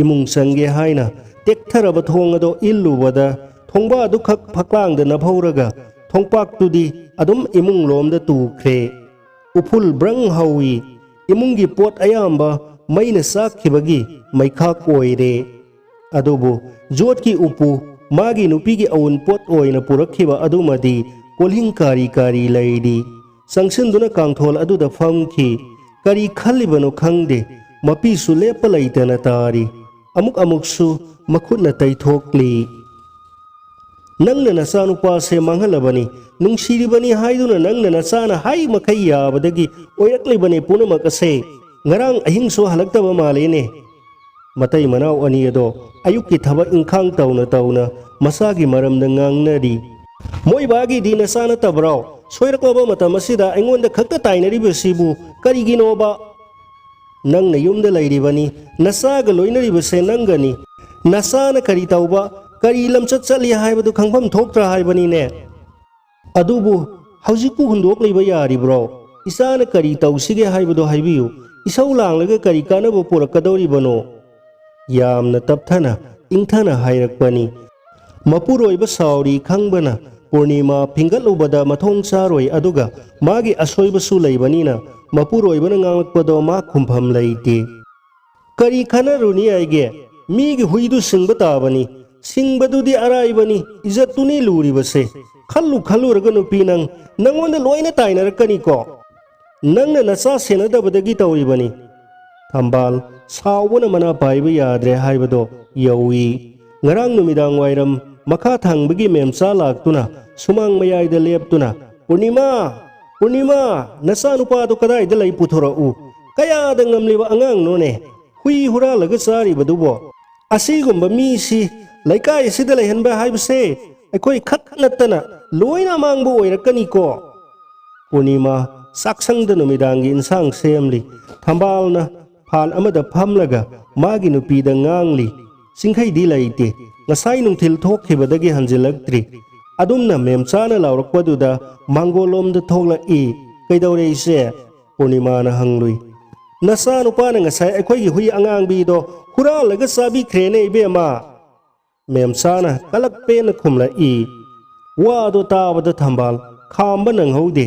ꯏꯃꯨꯡ ꯆꯪꯒꯦ ꯍꯥꯏꯅ ꯇꯦꯛꯊꯔꯕ ꯊꯣꯡ ꯑꯗꯣ ꯏꯜꯂꯨꯕꯗ ꯊꯣꯡꯕ ꯑꯗꯨꯈꯛ ꯐꯛꯂꯥꯡꯗ ꯅꯞꯍꯧꯔꯒ ꯊꯣꯡꯄꯥꯛꯇꯨꯗꯤ ꯑꯗꯨꯝ ꯏꯃꯨꯡꯂꯣꯝꯗ ꯇꯨꯈ꯭ꯔꯦ꯫ ꯎꯐꯨꯜ ꯕ꯭ꯔꯪ ꯍꯧꯏ꯫ ꯏꯃꯨꯡꯒꯤ ꯄꯣꯠ ꯑꯌꯥꯝꯕ ꯃꯩꯅ ꯆꯥꯛꯈꯤꯕꯒꯤ ꯃꯩꯈꯥꯛ ꯑꯣꯏꯔꯦ꯫ ꯑꯗꯨꯕꯨ ꯌꯣꯠꯀꯤ ꯎꯄꯨ, ꯃꯥꯒꯤ ꯅꯨꯄꯤꯒꯤ ꯑꯎꯟꯄꯣꯠ ꯑꯣꯏꯅ ꯄꯨꯔꯛꯈꯤꯕ ꯑꯗꯨꯃꯗꯤ ꯀꯣꯜꯍꯤꯡ ꯀꯥꯔꯤ ꯀꯥꯔꯤ ꯂꯩꯔꯤ꯫ ꯆꯪꯁꯤꯟꯗꯨꯅ ꯀꯥꯡꯊꯣꯜ ꯑꯗꯨꯗ ꯐꯝꯈꯤ꯫ ꯀꯔꯤ ꯈꯜꯂꯤꯕꯅꯣ ꯈꯪꯗꯦ, ꯃꯄꯤꯁꯨ ꯂꯦꯞꯄ ꯂꯩꯇꯅ ꯇꯥꯔꯤ꯫ ꯑꯃꯨꯛ ꯑꯃꯨꯛꯁꯨ ꯃꯈꯨꯠꯅ ꯇꯩꯊꯣꯛꯂꯤ꯫ "ꯅꯪꯅ ꯅꯆꯥꯅꯨꯄꯥꯁꯦ ꯃꯥꯡꯍꯜꯂꯕꯅꯤ, ꯅꯨꯡꯁꯤꯔꯤꯕꯅꯤ ꯍꯥꯏꯗꯨꯅ ꯅꯪꯅ ꯅꯆꯥꯅ ꯍꯥꯏ ꯃꯈꯩ ꯌꯥꯕꯗꯒꯤ ꯑꯣꯏꯔꯛꯂꯤꯕꯅꯤ ꯄꯨꯝꯅꯃꯛ ꯑꯁꯦ꯫ "ꯉꯔꯥꯡ ꯑꯍꯤꯡꯁꯨ ꯍꯜꯂꯛꯇꯕ ꯃꯥꯜꯂꯦꯅꯦ"꯫ ꯃꯇꯩ ꯃꯅꯥꯎ ꯑꯅꯤ ꯑꯗꯣ ꯑꯌꯨꯛꯀꯤ ꯊꯕꯛ ꯏꯪꯈꯥꯡ ꯇꯧꯅ ꯇꯧꯅ ꯃꯁꯥꯒꯤ ꯃꯔꯝꯗ ꯉꯥꯡꯅꯔꯤ꯫ "ꯃꯣꯏ ꯕꯥꯒꯤꯗꯤ ꯅꯆꯥ ꯅꯠꯇꯕ꯭ꯔꯣ? ꯁꯣꯏꯔꯛꯂꯕ ꯃꯇꯝ ꯑꯁꯤꯗ ꯑꯩꯉꯣꯟꯗ ꯈꯛꯇ ꯇꯥꯏꯅꯔꯤꯕꯁꯤꯕꯨ ꯀꯔꯤꯒꯤꯅꯣꯕ? ꯅꯪꯅ ꯌꯨꯝꯗ ꯂꯩꯔꯤꯕꯅꯤ, ꯅꯆꯥꯒ ꯂꯣꯏꯅꯔꯤꯕꯁꯦ ꯅꯪꯒꯅꯤ꯫ ꯅꯆꯥꯅ ꯀꯔꯤ ꯇꯧꯕ, ꯀꯔꯤ ꯂꯝꯆꯠ ꯆꯠꯂꯤ ꯍꯥꯏꯕꯗꯨ ꯈꯪꯐꯝ ꯊꯣꯛꯇ꯭ꯔꯥ ꯍꯥꯏꯕꯅꯤꯅꯦ꯫ ꯑꯗꯨꯕꯨ ꯍꯧꯖꯤꯛꯄꯨ ꯍꯨꯟꯗꯣꯛꯂꯤꯕ ꯌꯥꯔꯤꯕ꯭ꯔꯣ? ꯏꯆꯥꯅ ꯀꯔꯤ ꯇꯧꯁꯤꯒꯦ ꯍꯥꯏꯕꯗꯨ ꯍꯥꯏꯕꯤꯌꯨ꯫ ꯏꯁꯧ ꯂꯥꯡꯂꯒ ꯀꯔꯤ ꯀꯥꯟꯅꯕ ꯄꯨꯔꯛꯀꯗꯧꯔꯤꯕꯅꯣ?" ꯌꯥꯝꯅ ꯇꯞꯊꯅ, ꯏꯪꯊꯅ ꯍꯥꯏꯔꯛꯄꯅꯤ꯫ ꯃꯄꯨꯔꯣꯏꯕ ꯁꯥꯎꯔꯤ ꯈꯪꯕꯅ ꯄꯨꯔꯅꯤꯃꯥ ꯐꯤꯡꯒꯠꯂꯨꯕꯗ ꯃꯊꯣꯡ ꯆꯥꯔꯣꯏ, ꯑꯗꯨꯒ ꯃꯥꯒꯤ ꯑꯁꯣꯏꯕꯁꯨ ꯂꯩꯕꯅꯤꯅ ꯃꯄꯨꯔꯣꯏꯕꯅ ꯉꯥꯡꯂꯛꯄꯗꯣ ꯃꯥ ꯈꯨꯝꯐꯝ ꯂꯩꯇꯦ꯫ "ꯀꯔꯤ ꯈꯟꯅꯔꯨꯅꯤ ꯍꯥꯏꯒꯦ? ꯃꯤꯒꯤ ꯍꯨꯏꯗꯨ ꯁꯤꯡꯕ ꯇꯥꯕꯅꯤ꯫ ꯁꯤꯡꯕꯗꯨꯗꯤ ꯑꯔꯥꯏꯕꯅꯤ, ꯏꯖꯠꯇꯨꯅꯤ ꯂꯨꯔꯤꯕꯁꯦ꯫ ꯈꯜꯂꯨ ꯈꯜꯂꯨꯔꯒ ꯅꯨꯄꯤ ꯅꯪ, ꯅꯪꯉꯣꯟꯗ ꯂꯣꯏꯅ ꯇꯥꯏꯅꯔꯛꯀꯅꯤꯀꯣ꯫ ꯅꯪꯅ ꯅꯆꯥ ꯁꯦꯟꯅꯗꯕꯗꯒꯤ ꯇꯧꯔꯤꯕꯅꯤ"꯫ ꯊꯝꯕꯥꯜ ꯁꯥꯎꯕꯅ ꯃꯅꯥ ꯄꯥꯏꯕ ꯌꯥꯗ꯭ꯔꯦ ꯍꯥꯏꯕꯗꯣ ꯌꯧꯏ꯫ ꯉꯔꯥꯡ ꯅꯨꯃꯤꯗꯥꯡ ꯋꯥꯏꯔꯝ ꯃꯈꯥ ꯊꯪꯕꯒꯤ ꯃꯦꯝꯆꯥ ꯂꯥꯛꯇꯨꯅ ꯁꯨꯃꯥꯡ ꯃꯌꯥꯏꯗ ꯂꯦꯞꯇꯨꯅ, "ꯄꯨꯔꯅꯤꯃꯥ, ꯄꯨꯔꯅꯤꯃꯥ, ꯅꯆꯥꯅꯨꯄꯥꯗꯣ ꯀꯗꯥꯏꯗ ꯂꯩ? ꯄꯨꯊꯣꯔꯛꯎ꯫ ꯀꯌꯥꯗ ꯉꯝꯂꯤꯕ ꯑꯉꯥꯡꯅꯣꯅꯦ? ꯍꯨꯏ ꯍꯨꯔꯥꯜꯂꯒ ꯆꯥꯔꯤꯕꯗꯨꯕꯣ? ꯑꯁꯤꯒꯨꯝꯕ ꯃꯤꯁꯤ ꯂꯩꯀꯥꯏ ꯑꯁꯤꯗ ꯂꯩꯍꯟꯕ ꯍꯥꯏꯕꯁꯦ ꯑꯩꯈꯣꯏ ꯈꯛ ꯅꯠꯇꯅ ꯂꯣꯏꯅ ꯑꯃꯥꯡꯕ ꯑꯣꯏꯔꯛꯀꯅꯤꯀꯣ"꯫ ꯄꯨꯔꯅꯤꯃꯥ ꯆꯥꯛꯁꯪꯗ ꯅꯨꯃꯤꯗꯥꯡꯒꯤ ꯏꯟꯁꯥꯡ ꯁꯦꯝꯂꯤ꯫ ꯊꯝꯕꯥꯜꯅ ꯐꯥꯟ ꯑꯃꯗ ꯐꯝꯂꯒ ꯃꯥꯒꯤ ꯅꯨꯄꯤꯗ ꯉꯥꯡꯂꯤ꯫ ꯆꯤꯡꯈꯩꯗꯤ ꯂꯩꯇꯦ꯫ ꯉꯁꯥꯏ ꯅꯨꯡꯊꯤꯜ ꯊꯣꯛꯈꯤꯕꯗꯒꯤ ꯍꯟꯖꯤꯜꯂꯛꯇ꯭ꯔꯤ꯫ ꯑꯗꯨꯝꯅ ꯃꯦꯝꯆꯥꯅ ꯂꯥꯎꯔꯛꯄꯗꯨꯗ ꯃꯥꯡꯒꯣꯜꯂꯣꯝꯗ ꯊꯣꯛꯂꯛꯏ꯫ "ꯀꯩꯗꯧꯔꯦ ꯏꯆꯦ?" ꯄꯨꯔꯅꯤꯃꯥꯅ ꯍꯪꯂꯨꯏ꯫ "ꯅꯆꯥ ꯅꯨꯄꯥꯅ ꯉꯁꯥꯏ ꯑꯩꯈꯣꯏꯒꯤ ꯍꯨꯏ ꯑꯉꯥꯡꯕꯤꯗꯣ ꯍꯨꯔꯥꯜꯂꯒ ꯆꯥꯕꯤꯈ꯭ꯔꯦꯅꯦ ꯏꯕꯦꯝꯃ"꯫ ꯃꯦꯝꯆꯥꯅ ꯀꯂꯛ ꯄꯦꯟꯅ ꯈꯨꯝꯂꯛꯏ꯫ ꯋꯥꯗꯣ ꯇꯥꯕꯗ ꯊꯝꯕꯥꯜ ꯈꯥꯝꯕ ꯅꯪꯍꯧꯗꯦ꯫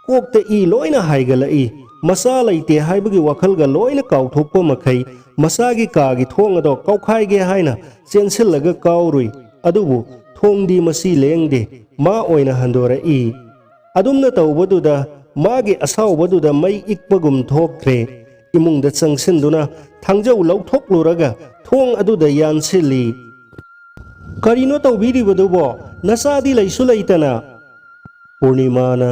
ꯀꯣꯛꯇ ꯏ ꯂꯣꯏꯅ ꯍꯥꯏꯒꯠꯂꯛꯏ꯫ ꯃꯆꯥ ꯂꯩꯇꯦ ꯍꯥꯏꯕꯒꯤ ꯋꯥꯈꯜꯒ ꯂꯣꯏꯅ ꯀꯥꯎꯊꯣꯛꯄ ꯃꯈꯩ ꯃꯆꯥꯒꯤ ꯀꯥꯒꯤ ꯊꯣꯡ ꯑꯗꯣ ꯀꯥꯎꯈꯥꯏꯒꯦ ꯍꯥꯏꯅ ꯆꯦꯟꯁꯤꯜꯂꯒ ꯀꯥꯎꯔꯨꯏ꯫ ꯑꯗꯨꯕꯨ ꯊꯣꯡꯗꯤ ꯃꯁꯤ ꯂꯦꯡꯗꯦ꯫ ꯃꯥ ꯑꯣꯏꯅ ꯍꯟꯗꯣꯔꯛꯏ꯫ ꯑꯗꯨꯝꯅ ꯇꯧꯕꯗꯨꯗ ꯃꯥꯒꯤ ꯑꯁꯥꯎꯕꯗꯨꯗ ꯃꯩ ꯏꯛꯄꯒꯨꯝ ꯊꯣꯛꯈ꯭ꯔꯦ꯫ ꯏꯃꯨꯡꯗ ꯆꯪꯁꯤꯟꯗꯨꯅ ꯊꯥꯡꯖꯧ ꯂꯧꯊꯣꯛꯂꯨꯔꯒ ꯊꯣꯡ ꯑꯗꯨꯗ ꯌꯥꯟꯁꯤꯜꯂꯤ꯫ "ꯀꯔꯤꯅꯣ ꯇꯧꯕꯤꯔꯤꯕꯗꯨꯕꯣ? ꯅꯆꯥꯗꯤ ꯂꯩꯁꯨ ꯂꯩꯇꯅ"꯫ ꯄꯨꯔꯅꯤꯃꯥꯅ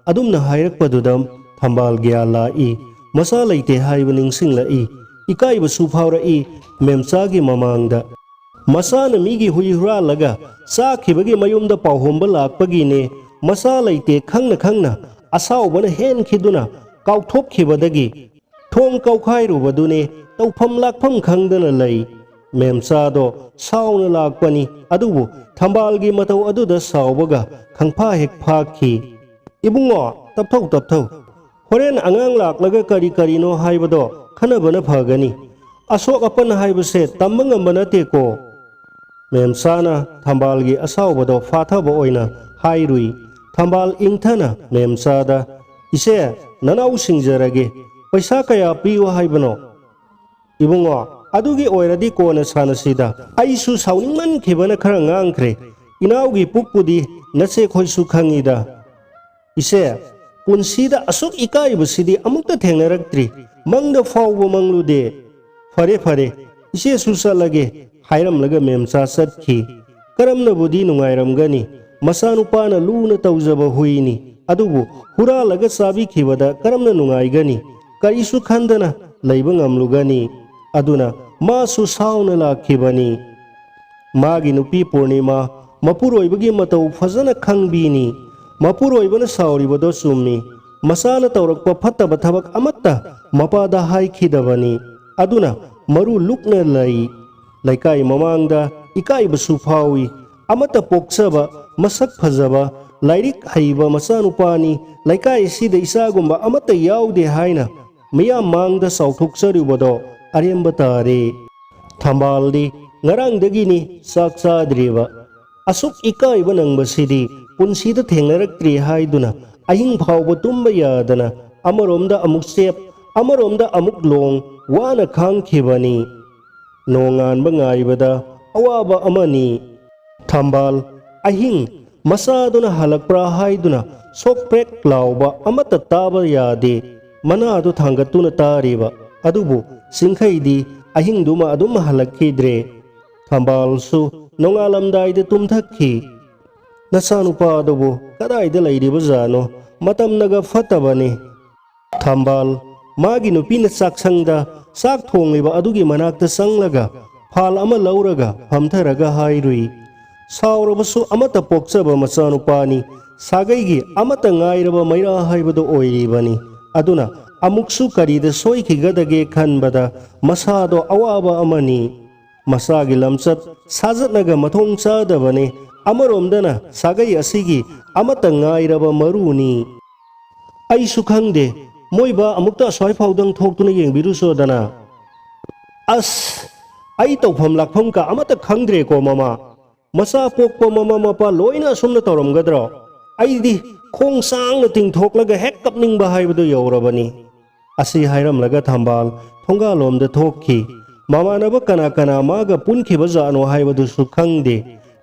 ꯑꯗꯨꯝꯅ ꯍꯥꯏꯔꯛꯄꯗꯨꯗ ꯊꯝꯕꯥꯜ ꯒ꯭ꯌꯥꯟ ꯂꯥꯛꯏ꯫ ꯃꯆꯥ ꯂꯩꯇꯦ ꯍꯥꯏꯕ ꯅꯤꯡꯁꯤꯡꯂꯛꯏ꯫ ꯏꯀꯥꯏꯕꯁꯨ ꯐꯥꯎꯔꯛꯏ ꯃꯦꯝꯆꯥꯒꯤ ꯃꯃꯥꯡꯗ꯫ ꯃꯆꯥꯅ ꯃꯤꯒꯤ ꯍꯨꯏ ꯍꯨꯔꯥꯜꯂꯒ ꯆꯥꯈꯤꯕꯒꯤ ꯃꯌꯨꯝꯗ ꯄꯥꯎꯍꯣꯝꯕ ꯂꯥꯛꯄꯒꯤꯅꯦ꯫ ꯃꯆꯥ ꯂꯩꯇꯦ ꯈꯪꯅ ꯈꯪꯅ ꯑꯁꯥꯎꯕꯅ ꯍꯦꯟꯈꯤꯗꯨꯅ ꯀꯥꯎꯊꯣꯛꯈꯤꯕꯗꯒꯤ ꯊꯣꯡ ꯀꯥꯎꯈꯥꯏꯔꯨꯕꯗꯨꯅꯦ ꯇꯧꯐꯝ ꯂꯥꯛꯐꯝ ꯈꯪꯗꯅ ꯂꯩ꯫ ꯃꯦꯝꯆꯥꯗꯣ ꯁꯥꯎꯅ ꯂꯥꯛꯄꯅꯤ, ꯑꯗꯨꯕꯨ ꯊꯝꯕꯥꯜꯒꯤ ꯃꯇꯧ ꯑꯗꯨꯗ ꯁꯥꯎꯕꯒ ꯈꯪꯐꯥ ꯍꯦꯛ ꯐꯥꯈꯤ꯫ "ꯏꯕꯨꯡꯉꯣ, ꯇꯞꯊꯧ, ꯇꯞꯊꯧ꯫ ꯍꯣꯔꯦꯟ ꯑꯉꯥꯡ ꯂꯥꯛꯂꯒ ꯀꯔꯤ ꯀꯔꯤꯅꯣ ꯍꯥꯏꯕꯗꯣ ꯈꯟꯅꯕꯅ ꯐꯒꯅꯤ꯫ ꯑꯁꯣꯛ ꯑꯄꯟ ꯍꯥꯏꯕꯁꯦ ꯇꯝꯕ ꯉꯝꯕ ꯅꯠꯇꯦꯀꯣ"꯫ ꯃꯦꯝꯆꯥꯅ ꯊꯝꯕꯥꯜꯒꯤ ꯑꯁꯥꯎꯕꯗꯣ ꯐꯥꯊꯕ ꯑꯣꯏꯅ ꯍꯥꯏꯔꯨꯏ꯫ ꯊꯝꯕꯥꯜ ꯏꯪꯊꯅ ꯃꯦꯝꯆꯥꯗ, "ꯏꯆꯦ, ꯅꯅꯥꯎ ꯁꯤꯡꯖꯔꯒꯦ꯫ ꯄꯩꯁꯥ ꯀꯌꯥ ꯄꯤꯌꯨ ꯍꯥꯏꯕꯅꯣ?" "ꯏꯕꯨꯡꯉꯣ, ꯑꯗꯨꯒꯤ ꯑꯣꯏꯔꯗꯤ ꯀꯣꯟꯅ ꯁꯥꯟꯅꯁꯤꯗ꯫ ꯑꯩꯁꯨ ꯁꯥꯎꯅꯤꯡꯃꯟꯈꯤꯕꯅ ꯈꯔ ꯉꯥꯡꯈ꯭ꯔꯦ꯫ ꯏꯅꯥꯎꯒꯤ ꯄꯨꯛꯄꯨꯗꯤ ꯅꯆꯦꯈꯣꯏꯁꯨ ꯈꯪꯉꯤꯗ"꯫ "ꯏꯆꯦ, ꯄꯨꯟꯁꯤꯗ ꯑꯁꯨꯛ ꯏꯀꯥꯏꯕꯁꯤꯗꯤ ꯑꯃꯨꯛꯇ ꯊꯦꯡꯅꯔꯛꯇ꯭ꯔꯤ꯫ ꯃꯪꯗ ꯐꯥꯎꯕ ꯃꯪꯂꯨꯗꯦ"꯫ "ꯐꯔꯦ, ꯐꯔꯦ, ꯏꯆꯦꯁꯨ ꯆꯠꯂꯒꯦ" ꯍꯥꯏꯔꯝꯂꯒ ꯃꯦꯝꯆꯥ ꯆꯠꯈꯤ꯫ ꯀꯔꯝꯅꯕꯨꯗꯤ ꯅꯨꯡꯉꯥꯏꯔꯝꯒꯅꯤ? ꯃꯆꯥꯅꯨꯄꯥꯅ ꯂꯨꯅ ꯇꯧꯖꯕ ꯍꯨꯏꯅꯤ, ꯑꯗꯨꯕꯨ ꯍꯨꯔꯥꯜꯂꯒ ꯆꯥꯕꯤꯈꯤꯕꯗ ꯀꯔꯝꯅ ꯅꯨꯡꯉꯥꯏꯒꯅꯤ? ꯀꯔꯤꯁꯨ ꯈꯟꯗꯅ ꯂꯩꯕ ꯉꯝꯂꯨꯒꯅꯤ? ꯑꯗꯨꯅ ꯃꯥꯁꯨ ꯁꯥꯎꯅ ꯂꯥꯛꯈꯤꯕꯅꯤ꯫ ꯃꯥꯒꯤ ꯅꯨꯄꯤ ꯄꯨꯔꯅꯤꯃꯥ ꯃꯄꯨꯔꯣꯏꯕꯒꯤ ꯃꯇꯧ ꯐꯖꯅ ꯈꯪꯕꯤꯅꯤ꯫ ꯃꯄꯨꯔꯣꯏꯕꯅ ꯁꯥꯎꯔꯤꯕꯗꯣ ꯆꯨꯝꯃꯤ꯫ ꯃꯆꯥꯅ ꯇꯧꯔꯛꯄ ꯐꯠꯇꯕ ꯊꯕꯛ ꯑꯃꯠꯇ ꯃꯄꯥꯗ ꯍꯥꯏꯈꯤꯗꯕꯅꯤ꯫ ꯑꯗꯨꯅ ꯃꯔꯨ ꯂꯨꯛꯅ ꯂꯩ꯫ ꯂꯩꯀꯥꯏ ꯃꯃꯥꯡꯗ ꯏꯀꯥꯏꯕꯁꯨ ꯐꯥꯎꯏ꯫ ꯑꯃꯠꯇ ꯄꯣꯛꯆꯕ, ꯃꯁꯛ ꯐꯖꯕ, ꯂꯥꯏꯔꯤꯛ ꯍꯩꯕ ꯃꯆꯥꯅꯨꯄꯥꯅꯤ꯫ ꯂꯩꯀꯥꯏ ꯑꯁꯤꯗ ꯏꯆꯥꯒꯨꯝꯕ ꯑꯃꯠꯇ ꯌꯥꯎꯗꯦ ꯍꯥꯏꯅ ꯃꯤꯌꯥꯝ ꯃꯥꯡꯗ ꯆꯥꯎꯊꯣꯛꯆꯔꯨꯕꯗꯣ ꯑꯔꯦꯝꯕ ꯇꯥꯔꯦ꯫ ꯊꯝꯕꯥꯜꯗꯤ ꯉꯔꯥꯡꯗꯒꯤꯅꯤ ꯆꯥꯛ ꯆꯥꯗ꯭ꯔꯤꯕ꯫ ꯑꯁꯨꯛ ꯏꯀꯥꯏꯕ ꯅꯪꯕꯁꯤꯗꯤ ꯄꯨꯟꯁꯤꯗ ꯊꯦꯡꯅꯔꯛꯇ꯭ꯔꯤ ꯍꯥꯏꯗꯨꯅ ꯑꯍꯤꯡ ꯐꯥꯎꯕ ꯇꯨꯝꯕ ꯌꯥꯗꯅ ꯑꯃꯔꯣꯝꯗ ꯑꯃꯨꯛ ꯆꯦꯞ, ꯑꯃꯔꯣꯝꯗ ꯑꯃꯨꯛ ꯂꯣꯡ ꯋꯥꯅ ꯈꯥꯡꯈꯤꯕꯅꯤ꯫ ꯅꯣꯡꯉꯥꯟꯕ ꯉꯥꯏꯕꯗ ꯑꯋꯥꯕ ꯑꯃꯅꯤ꯫ ꯊꯝꯕꯥꯜ ꯑꯍꯤꯡ ꯃꯆꯥꯗꯨꯅ ꯍꯜꯂꯛꯄ꯭ꯔꯥ ꯍꯥꯏꯗꯨꯅ ꯁꯣꯛ ꯄ꯭ꯔꯦꯛ ꯂꯥꯎꯕ ꯑꯃꯠꯇ ꯇꯥꯕ ꯌꯥꯗꯦ꯫ ꯃꯅꯥꯗꯨ ꯊꯥꯡꯒꯠꯇꯨꯅ ꯇꯥꯔꯤꯕ ꯑꯗꯨꯕꯨ ꯆꯤꯡꯈꯩꯗꯤ ꯑꯍꯤꯡꯗꯨꯃ ꯑꯗꯨꯝ ꯍꯜꯂꯛꯈꯤꯗ꯭ꯔꯦ꯫ ꯊꯝꯕꯥꯜꯁꯨ ꯅꯣꯡꯉꯥꯜꯂꯝꯗꯥꯏꯗ ꯇꯨꯝꯊꯈꯤ꯫ ꯅꯆꯥꯅꯨꯄꯥ ꯑꯗꯨꯕꯨ ꯀꯗꯥꯏꯗ ꯂꯩꯔꯤꯕꯖꯥꯠꯅꯣ? ꯃꯇꯝꯅꯒ ꯐꯠꯇꯕꯅꯤ꯫ ꯊꯝꯕꯥꯜ ꯃꯥꯒꯤ ꯅꯨꯄꯤꯅ ꯆꯥꯛꯁꯪꯗ ꯆꯥꯛ ꯊꯣꯡꯂꯤꯕ ꯑꯗꯨꯒꯤ ꯃꯅꯥꯛꯇ ꯆꯪꯂꯒ ꯐꯥꯜ ꯑꯃ ꯂꯧꯔꯒ ꯐꯝꯊꯔꯒ ꯍꯥꯏꯔꯨꯏ, "ꯁꯥꯎꯔꯕꯁꯨ ꯑꯃꯠꯇ ꯄꯣꯛꯆꯕ ꯃꯆꯥꯅꯨꯄꯥꯅꯤ, ꯁꯥꯒꯩꯒꯤ ꯑꯃꯠꯇ ꯉꯥꯏꯔꯕ ꯃꯩꯔꯥ ꯍꯥꯏꯕꯗꯨ ꯑꯣꯏꯔꯤꯕꯅꯤ꯫ ꯑꯗꯨꯅ ꯑꯃꯨꯛꯁꯨ ꯀꯔꯤꯗ ꯁꯣꯏꯈꯤꯒꯗꯒꯦ ꯈꯟꯕꯗ ꯃꯁꯥꯗꯣ ꯑꯋꯥꯕ ꯑꯃꯅꯤ꯫ ꯃꯁꯥꯒꯤ ꯂꯝꯆꯠ ꯁꯥꯖꯠꯅꯒ ꯃꯊꯣꯡ ꯆꯥꯗꯕꯅꯤ꯫ ꯑꯃꯔꯣꯝꯗꯅ ꯁꯥꯒꯩ ꯑꯁꯤꯒꯤ ꯑꯃꯠꯇ ꯉꯥꯏꯔꯕ ꯃꯔꯨꯅꯤ꯫" "ꯑꯩꯁꯨ ꯈꯪꯗꯦ꯫ ꯃꯣꯏꯕ ꯑꯃꯨꯛꯇ ꯑꯁ꯭ꯋꯥꯏ ꯐꯥꯎꯗꯪ ꯊꯣꯛꯇꯨꯅ ꯌꯦꯡꯕꯤꯔꯨꯆꯣꯗꯅ꯫" "ꯑꯁ, ꯑꯩ ꯇꯧꯐꯝ ꯂꯥꯛꯐꯝ ꯀ ꯑꯃꯠꯇ ꯈꯪꯗ꯭ꯔꯦꯀꯣ ꯃꯃꯥ꯫ ꯃꯆꯥ ꯄꯣꯛꯄ ꯃꯃꯥ ꯃꯄꯥ ꯂꯣꯏꯅ ꯑꯁꯨꯝꯅ ꯇꯧꯔꯝꯒꯗ꯭ꯔꯣ? ꯑꯩꯗꯤ ꯈꯣꯡ ꯁꯥꯡꯅ ꯇꯤꯡꯊꯣꯛꯂꯒ ꯍꯦꯛ ꯀꯞꯅꯤꯡꯕ ꯍꯥꯏꯕꯗꯨ ꯌꯧꯔꯕꯅꯤ꯫" ꯑꯁꯤ ꯍꯥꯏꯔꯝꯂꯒ ꯊꯝꯕꯥꯜ ꯊꯣꯡꯒꯥꯜꯂꯣꯝꯗ ꯊꯣꯛꯈꯤ꯫ ꯃꯃꯥꯟꯅꯕ ꯀꯅꯥ ꯀꯅꯥ ꯃꯥꯒ ꯄꯨꯟꯈꯤꯕ ꯖꯥꯠꯅꯣ ꯍꯥꯏꯕꯗꯨꯁꯨ ꯈꯪꯗꯦ꯫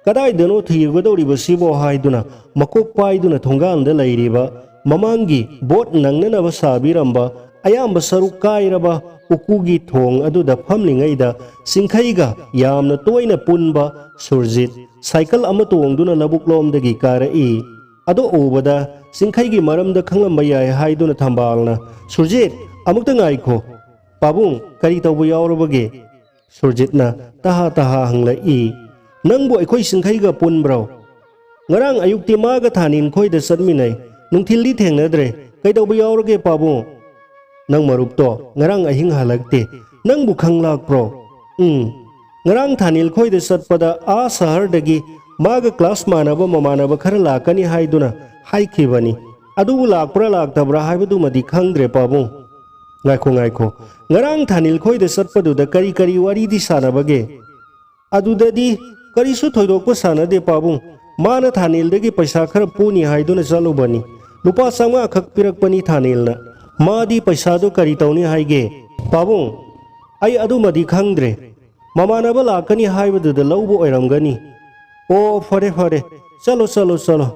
"ꯀꯗꯥꯏꯗꯅꯣ ꯊꯤꯔꯨꯒꯗꯧꯔꯤꯕꯁꯤꯕꯣ?" ꯍꯥꯏꯗꯨꯅ ꯃꯀꯣꯛ ꯄꯥꯏꯗꯨꯅ ꯊꯣꯡꯒꯥꯜꯗ ꯂꯩꯔꯤꯕ ꯃꯃꯥꯡꯒꯤ ꯕꯣꯠ ꯅꯪꯅꯅꯕ ꯁꯥꯕꯤꯔꯝꯕ ꯑꯌꯥꯝꯕ ꯁꯔꯨꯛ ꯀꯥꯏꯔꯕ ꯎꯀꯨꯒꯤ ꯊꯣꯡ ꯑꯗꯨꯗ ꯐꯝꯂꯤꯉꯩꯗ ꯆꯤꯡꯈꯩꯒ ꯌꯥꯝꯅ ꯇꯣꯏꯅ ꯄꯨꯟꯕ ꯁꯨꯔꯖꯤꯠ ꯁꯥꯏꯀꯜ ꯑꯃ ꯇꯣꯡꯗꯨꯅ ꯂꯧꯕꯨꯛꯂꯣꯝꯗꯒꯤ ꯀꯥꯔꯛꯏ꯫ ꯑꯗꯨ ꯎꯕꯗ ꯆꯤꯡꯈꯩꯒꯤ ꯃꯔꯝꯗ ꯈꯪꯂꯝꯕ ꯌꯥꯏ ꯍꯥꯏꯗꯨꯅ ꯊꯝꯕꯥꯜꯅ, "ꯁꯨꯔꯖꯤꯠ, ꯑꯃꯨꯛꯇ ꯉꯥꯏꯈꯣ꯫ ꯄꯥꯕꯨꯡ, ꯀꯔꯤ ꯇꯧꯕ ꯌꯥꯎꯔꯕꯒꯦ?" ꯁꯨꯔꯖꯤꯠꯅ ꯇꯍꯥ ꯇꯍꯥ ꯍꯪꯂꯛꯏ, "ꯅꯪꯕꯨ ꯑꯩꯈꯣꯏ ꯆꯤꯡꯈꯩꯒ ꯄꯨꯟꯕ꯭ꯔꯣ? ꯉꯔꯥꯡ ꯑꯌꯨꯛꯇꯤ ꯃꯥꯒ ꯊꯥꯅꯤꯜ ꯈꯣꯏꯗ ꯆꯠꯃꯤꯟꯅꯩ꯫ ꯅꯨꯡꯊꯤꯜꯗꯤ ꯊꯦꯡꯅꯗ꯭ꯔꯦ꯫ ꯀꯩꯗꯧꯕ ꯌꯥꯎꯔꯒꯦ ꯄꯥꯕꯨꯡ?" "ꯅꯪ ꯃꯔꯨꯞꯇꯣ ꯉꯔꯥꯡ ꯑꯍꯤꯡ ꯍꯜꯂꯛꯇꯦ꯫ ꯅꯪꯕꯨ ꯈꯪ ꯂꯥꯛꯄ꯭ꯔꯣ?" "ꯎꯝ꯫ ꯉꯔꯥꯡ ꯊꯥꯅꯤꯜ ꯈꯣꯏꯗ ꯆꯠꯄꯗ ꯑꯥ ꯁꯍꯔꯗꯒꯤ ꯃꯥꯒ ꯀ꯭ꯂꯥꯁ ꯃꯥꯟꯅꯕ ꯃꯃꯥꯟꯅꯕ ꯈꯔ ꯂꯥꯛꯀꯅꯤ ꯍꯥꯏꯗꯨꯅ ꯍꯥꯏꯈꯤꯕꯅꯤ꯫ ꯑꯗꯨꯕꯨ ꯂꯥꯛꯄ꯭ꯔꯥ ꯂꯥꯛꯇꯕ꯭ꯔꯥ ꯍꯥꯏꯕꯗꯨꯃꯗꯤ ꯈꯪꯗ꯭ꯔꯦ ꯄꯥꯕꯨꯡ꯫" "ꯉꯥꯏꯈꯣ, ꯉꯥꯏꯈꯣ꯫ ꯉꯔꯥꯡ ꯊꯥꯅꯤꯜ ꯈꯣꯏꯗ ꯆꯠꯄꯗꯨꯗ ꯀꯔꯤ ꯀꯔꯤ ꯋꯥꯔꯤꯗꯤ ꯁꯥꯟꯅꯕꯒꯦ?" "ꯑꯗꯨꯗꯗꯤ ꯀꯔꯤꯁꯨ ꯊꯣꯏꯗꯣꯛꯄ ꯁꯥꯟꯅꯗꯦ ꯄꯥꯕꯨꯡ꯫ ꯃꯥꯅ ꯊꯥꯅꯤꯜꯗꯒꯤ ꯄꯩꯁꯥ ꯈꯔ ꯄꯨꯅꯤ ꯍꯥꯏꯗꯨꯅ ꯆꯠꯂꯨꯕꯅꯤ꯫ ꯂꯨꯄꯥ ꯆꯥꯝꯃꯉꯥ ꯈꯛ ꯄꯤꯔꯛꯄꯅꯤ ꯊꯥꯅꯤꯜꯅ꯫ ꯃꯥꯗꯤ ꯄꯩꯁꯥꯗꯨ ꯀꯔꯤ ꯇꯧꯅꯤ ꯍꯥꯏꯒꯦ?" "ꯄꯥꯕꯨꯡ, ꯑꯩ ꯑꯗꯨꯃꯗꯤ ꯈꯪꯗ꯭ꯔꯦ꯫ ꯃꯃꯥꯟꯅꯕ ꯂꯥꯛꯀꯅꯤ ꯍꯥꯏꯕꯗꯨꯗ ꯂꯧꯕ ꯑꯣꯏꯔꯝꯒꯅꯤ꯫" "ꯑꯣ, ꯐꯔꯦ, ꯐꯔꯦ꯫ ꯆꯠꯂꯣ, ꯆꯠꯂꯣ, ꯆꯠꯂꯣ꯫"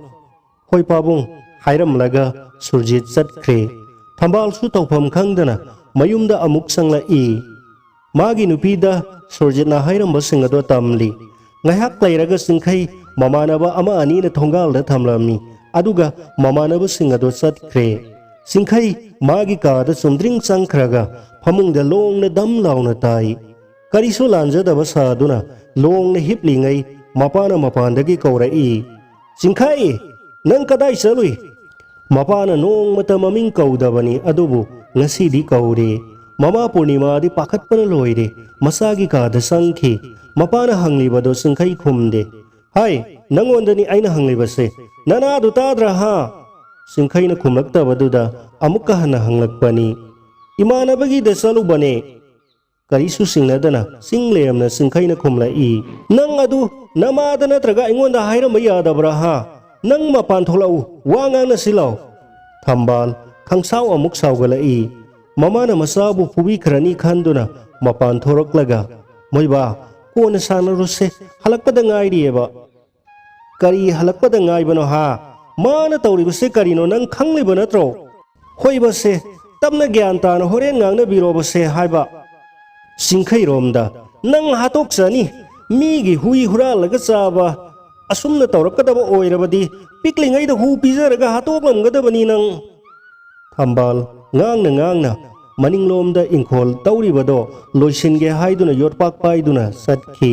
"ꯍꯣꯏ ꯄꯥꯕꯨꯡ," ꯍꯥꯏꯔꯝꯂꯒ ꯁꯨꯔꯖꯤꯠ ꯆꯠꯈ꯭ꯔꯦ꯫ ꯊꯝꯕꯥꯜꯁꯨ ꯇꯧꯐꯝ ꯈꯪꯗꯅ ꯃꯌꯨꯝꯗ ꯑꯃꯨꯛ ꯆꯪꯂꯛꯏ꯫ ꯃꯥꯒꯤ ꯅꯨꯄꯤꯗ ꯁꯨꯔꯖꯤꯠꯅ ꯍꯥꯏꯔꯝꯕꯁꯤꯡ ꯑꯗꯣ ꯇꯝꯂꯤ꯫ ꯉꯥꯏꯍꯥꯛ ꯂꯩꯔꯒ ꯆꯤꯡꯈꯩ ꯃꯃꯥꯟꯅꯕ ꯑꯃ ꯑꯅꯤꯅ ꯊꯣꯡꯒꯥꯜꯗ ꯊꯝꯂꯝꯃꯤ꯫ ꯑꯗꯨꯒ ꯃꯃꯥꯟꯅꯕꯁꯤꯡ ꯑꯗꯣ ꯆꯠꯈ꯭ꯔꯦ꯫ ꯆꯤꯡꯈꯩ ꯃꯥꯒꯤ ꯀꯥꯗ ꯆꯨꯝꯗ꯭ꯔꯤꯡ ꯆꯪꯈ꯭ꯔꯒ ꯐꯃꯨꯡꯗ ꯂꯣꯡꯅ ꯗꯝ ꯂꯥꯎꯅ ꯇꯥꯏ꯫ ꯀꯔꯤꯁꯨ ꯂꯥꯟꯖꯗꯕ ꯁꯥꯗꯨꯅ ꯂꯣꯡꯅ ꯍꯤꯞꯂꯤꯉꯩ ꯃꯄꯥꯅ ꯃꯄꯥꯟꯗꯒꯤ ꯀꯧꯔꯛꯏ, "ꯆꯤꯡꯈꯩ, ꯅꯪ ꯀꯗꯥꯏ ꯆꯠꯂꯨꯏ?" ꯃꯄꯥꯅ ꯅꯣꯡꯃꯇ ꯃꯃꯤꯡ ꯀꯧꯗꯕꯅꯤ, ꯑꯗꯨꯕꯨ ꯉꯁꯤꯗꯤ ꯀꯧꯔꯦ꯫ ꯃꯃꯥ ꯄꯨꯔꯅꯤꯃꯥꯗꯤ ꯄꯥꯈꯠꯄꯅ ꯂꯣꯏꯔꯦ꯫ ꯃꯆꯥꯒꯤ ꯀꯥꯗ ꯆꯪꯈꯤ꯫ ꯃꯄꯥꯅ ꯍꯪꯂꯤꯕꯗꯣ ꯆꯤꯡꯈꯩ ꯈꯨꯝꯗꯦ꯫ "ꯍꯥꯏ, ꯅꯪꯉꯣꯟꯗꯅꯤ ꯑꯩꯅ ꯍꯪꯂꯤꯕꯁꯦ꯫ ꯅꯅꯥꯗꯨ ꯇꯥꯗ꯭ꯔꯥ ꯍꯥ?" ꯆꯤꯡꯈꯩꯅ ꯈꯨꯝꯂꯛꯇꯕꯗꯨꯗ ꯑꯃꯨꯛꯀ ꯍꯟꯅ ꯍꯪꯂꯛꯄꯅꯤ꯫ "ꯏꯃꯥꯟꯅꯕꯒꯤꯗ ꯆꯠꯂꯨꯕꯅꯦ꯫" ꯀꯔꯤꯁꯨ ꯆꯤꯡꯅꯗꯅ ꯆꯤꯡ ꯂꯦꯝꯅ ꯆꯤꯡꯈꯩꯅ ꯈꯨꯝꯂꯛꯏ꯫ "ꯅꯪ ꯑꯗꯨ ꯅꯃꯥꯗ ꯅꯠꯇ꯭ꯔꯒ ꯑꯩꯉꯣꯟꯗ ꯍꯥꯏꯔꯝꯕ ꯌꯥꯗꯕ꯭ꯔꯥ ꯍꯥ? ꯅꯪ ꯃꯄꯥꯟ ꯊꯣꯛꯂꯛꯎ, ꯋꯥ ꯉꯥꯡꯅꯁꯤ ꯂꯥꯎ꯫" ꯊꯝꯕꯥꯜ ꯈꯪꯁꯥꯎ ꯑꯃꯨꯛ ꯁꯥꯎꯒꯠꯂꯛꯏ꯫ ꯃꯃꯥꯅ ꯃꯆꯥꯕꯨ ꯐꯨꯕꯤꯈ꯭ꯔꯅꯤ ꯈꯟꯗꯨꯅ ꯃꯄꯥꯟ ꯊꯣꯔꯛꯂꯒ, "ꯃꯣꯏꯕꯥ, ꯀꯣꯟꯅ ꯁꯥꯟꯅꯔꯨꯁꯦ, ꯍꯜꯂꯛꯄꯗ ꯉꯥꯏꯔꯤꯑꯕ꯫" "ꯀꯔꯤ ꯍꯜꯂꯛꯄꯗ ꯉꯥꯏꯕꯅꯣ ꯍꯥ? ꯃꯥꯅ ꯇꯧꯔꯤꯕꯁꯦ ꯀꯔꯤꯅꯣ ꯅꯪ ꯈꯪꯂꯤꯕ ꯅꯠꯇ꯭ꯔꯣ?" "ꯍꯣꯏꯕꯁꯦ, ꯇꯞꯅ ꯒ꯭ꯌꯥꯟ ꯇꯥꯅ ꯍꯣꯔꯦꯟ ꯉꯥꯡꯅꯕꯤꯔꯣꯕꯁꯦ ꯍꯥꯏꯕ꯫" ꯆꯤꯡꯈꯩꯔꯣꯝꯗ, "ꯅꯪ ꯍꯥꯠꯇꯣꯛꯆꯅꯤ꯫ ꯃꯤꯒꯤ ꯍꯨꯏ ꯍꯨꯔꯥꯜꯂꯒ ꯆꯥꯕ ꯑꯁꯨꯝꯅ ꯇꯧꯔꯛꯀꯗꯕ ꯑꯣꯏꯔꯕꯗꯤ ꯄꯤꯛꯂꯤꯉꯩꯗ ꯍꯨ ꯄꯤꯖꯔꯒ ꯍꯥꯠꯇꯣꯛꯂꯝꯒꯗꯕꯅꯤ ꯅꯪ꯫" ꯊꯝꯕꯥꯜ ꯉꯥꯡꯅ ꯉꯥꯡꯅ ꯃꯅꯤꯡꯂꯣꯝꯗ ꯏꯪꯈꯣꯜ ꯇꯧꯔꯤꯕꯗꯣ ꯂꯣꯏꯁꯤꯟꯒꯦ ꯍꯥꯏꯗꯨꯅ ꯌꯣꯠꯄꯥꯛ ꯄꯥꯏꯗꯨꯅ ꯆꯠꯈꯤ꯫